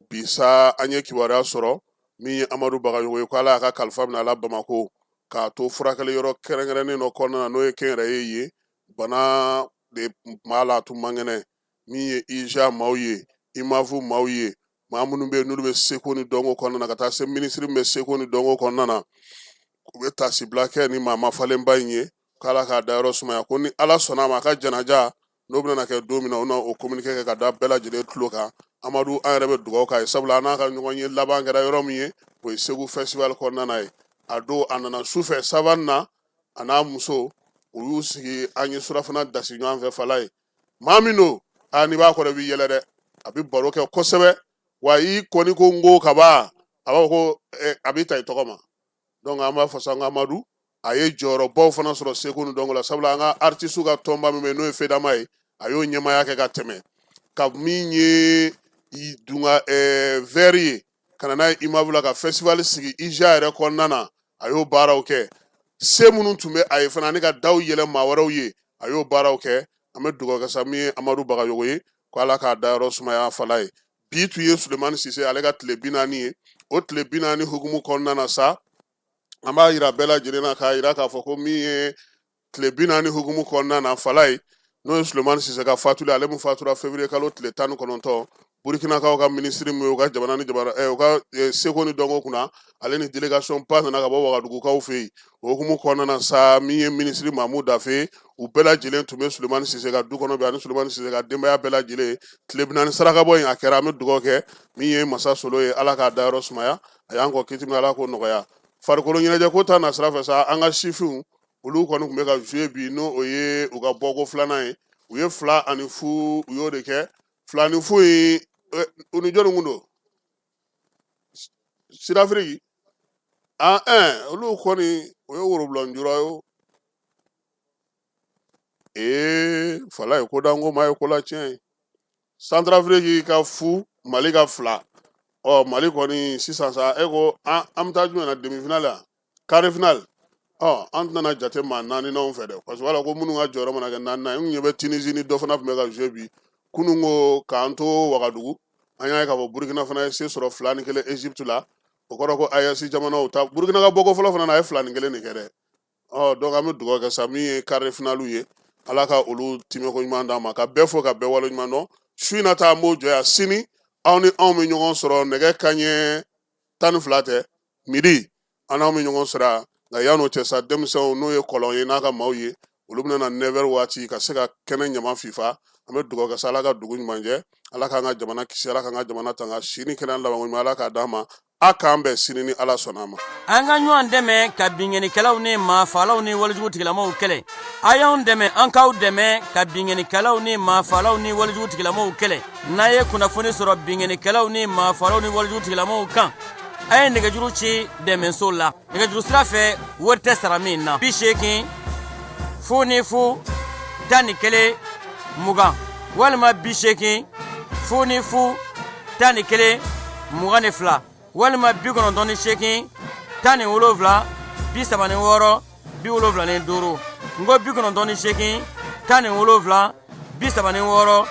bi sa. An ye kibaruya sɔrɔ, min ye Amadu Bagayogo ye, ko Ala y'a ka kalifa minɛ a la Bamako, k'a to furakɛli yɔrɔ kɛrɛnkɛrɛnnen dɔ kɔnɔna na, n'o ye kɛnyɛrɛye ye. Bana de tun b'a la, a tun man kɛnɛ. Min ye IJA maaw ye, IMAV maaw ye, maa minnu bɛ yen n'olu bɛ seko ni dɔnko kɔnɔna na, ka taa se minisiri min bɛ seko ni dɔnko kɔnɔna na, u bɛ taasibila kɛ ni maa mafalenba in ye, k'Ala k'a dayɔrɔ sumaya. Ko ni Ala sɔnna a ma, a ka janaja n'o bɛna kɛ don min na, o na o communiqué kɛ ka da bɛɛ lajɛlen tulo kan. Amadu, an yɛrɛ bɛ dugawu k'a ye, sabula an n'a ka ɲɔgɔn ye laban kɛra yɔrɔ min ye, o ye Segu festival kɔnɔna na ye. A don a nana sufɛ savane na, a n'a muso, u y'u sigi, an ye surafana dasi ɲɔgɔn fɛ. Fala ye, maa min don, aa, n'i b'a kɔrɔ, i b'i yɛlɛ dɛ. A bɛ baro kɛ kosɛbɛ. Wa i kɔni ko n ko kaban, a b'a fɔ ko a b'i ta i tɔgɔ ma. Donc an b'a fɔ sa, n ko Amadu a ye jɔyɔrɔbaw fana sɔrɔ seko ni dɔnko la, sabula an ka artisiw ka tɔnba min bɛ yen n'o ye FEDAMA ye, a y'o ɲɛmaaya kɛ ka tɛmɛ ka min ye dunga vert ye ka na n'a ye IMAV la, ka festival sigi IJA yɛrɛ kɔnɔna na, a y'o baaraw kɛ. Se minnu tun bɛ a ye fana ani ka daw yɛlɛ maa wɛrɛw ye, a y'o baaraw kɛ. An bɛ dugawu kɛ sa min ye Amadu Bagayogo ye, ko Ala k'a dayɔrɔ sumaya fala ye. Bi tun ye Sulemani Sise ale ka tile 40 ye. O tile 40 hukumu kɔnɔna na sa, an b'a yira bɛɛ lajɛlen na k'a yira k'a fɔ ko min ye tile 40 hukumu kɔnɔna na fala ye, n'o ye Sulemani Sise ka fatuli, ale min fatura février kalo tile 19, Burukinakaw ka minisiri min ye u ka jamana ni jamana u ka seko ni dɔnko kunna, ale ni délégation ba nana ka bɔ Wagadugukaw fɛ yen. O hukumu kɔnɔna na sa, min ye minisiri Mamu Dafe, u bɛɛ lajɛlen tun bɛ Sulemani Sise ka du kɔnɔ bi, ani Sulemani Sise ka denbaya bɛɛ lajɛlen. Tile 40 sarakabɔ in a kɛra. An bɛ dugawu kɛ min ye masa solo ye, Ala k'a dayɔrɔ sumaya. A y'an kɔ kiti min, Ala k'o nɔgɔya. Farikolo ɲɛnajɛ ko ta nasira fɛ sa, an ka sifinw olu kɔni tun bɛ ka jouer bi, n'o o ye u ka bɔko filanan ye. U ye 2-0, u y'o de kɛ. 2-0 in, u ni jɔnni kun don? Sud-Afrique. Ah, olu kɔni o ye worobulɔnjura ye o. Ee, fala ye ko danko ma ye ko la tiɲɛ ye. Centrafrique ka 0, Mali ka 2. Ɔ, Mali kɔni sisan sa, e ko an bɛ taa jumɛn na? Demi finale yan, quart de finale. Ɔ, an tɛna jate maa naani n'anw fɛ dɛ, parce que wala ko minnu ka jɔyɔrɔ mana kɛ naaninan ye. N ɲɛ bɛ Tunisie ni dɔ fana tun bɛ ka jouer bi. Kunun ko k'an to Wagadugu, an y'a ye k'a fɔ Burukina fana ye se sɔrɔ 2-1 Egypte la. O kɔrɔ ko AES jamanaw ta, Burukina ka bɔko fɔlɔ fana na, a ye 2-1 de kɛ dɛ. Ɔ, donc an bɛ dugawu kɛ sa min ye quart de finale ye, Ala ka olu timɛko ɲuman d'an ma, ka bɛɛ fo ka bɛɛ wale ɲuman dɔn. Su in na ta, an b'o jɔ yan. Sini aw ni anw bɛ ɲɔgɔn sɔrɔ nɛgɛ kanɲɛ 12 tɛ midi, an n'aw bɛ ɲɔgɔn sɔrɔ yan. Nka yan'o cɛ sa, denmisɛnw n'o ye kɔlɔn ye n'a ka maaw ye, olu bɛna na 9 heures waati ka se ka kɛnɛ ɲama fifa. An bɛ dugawu kɛ sa, Ala ka dugu ɲuman jɛ, Ala k'an ka jamana kisi, Ala k'an ka jamana tanga, si ni kɛnɛya labanko ɲuman Ala k'a d'an ma. A k'an bɛn sini ni Ala sɔnna a ma. An ka ɲɔgɔn dɛmɛ ka binkannikɛlaw ni maafaalaw ni walejugu tigilamaw kɛlɛ. A y'anw dɛmɛ, an k'aw dɛmɛ ka binkannikɛlaw ni maafaalaw ni walejugu tigilamaw kɛlɛ. N'a ye kunnafoni sɔrɔ binkannikɛlaw ni maafaalaw ni walejugu tigilamaw kan, a ye nɛgɛjuru ci dɛmɛso la nɛgɛjuru sira fɛ, wari tɛ sara min na: 80 00 11 20 walima 80 00 11 22 walima 98 17 36 75. N ko 98 17 36.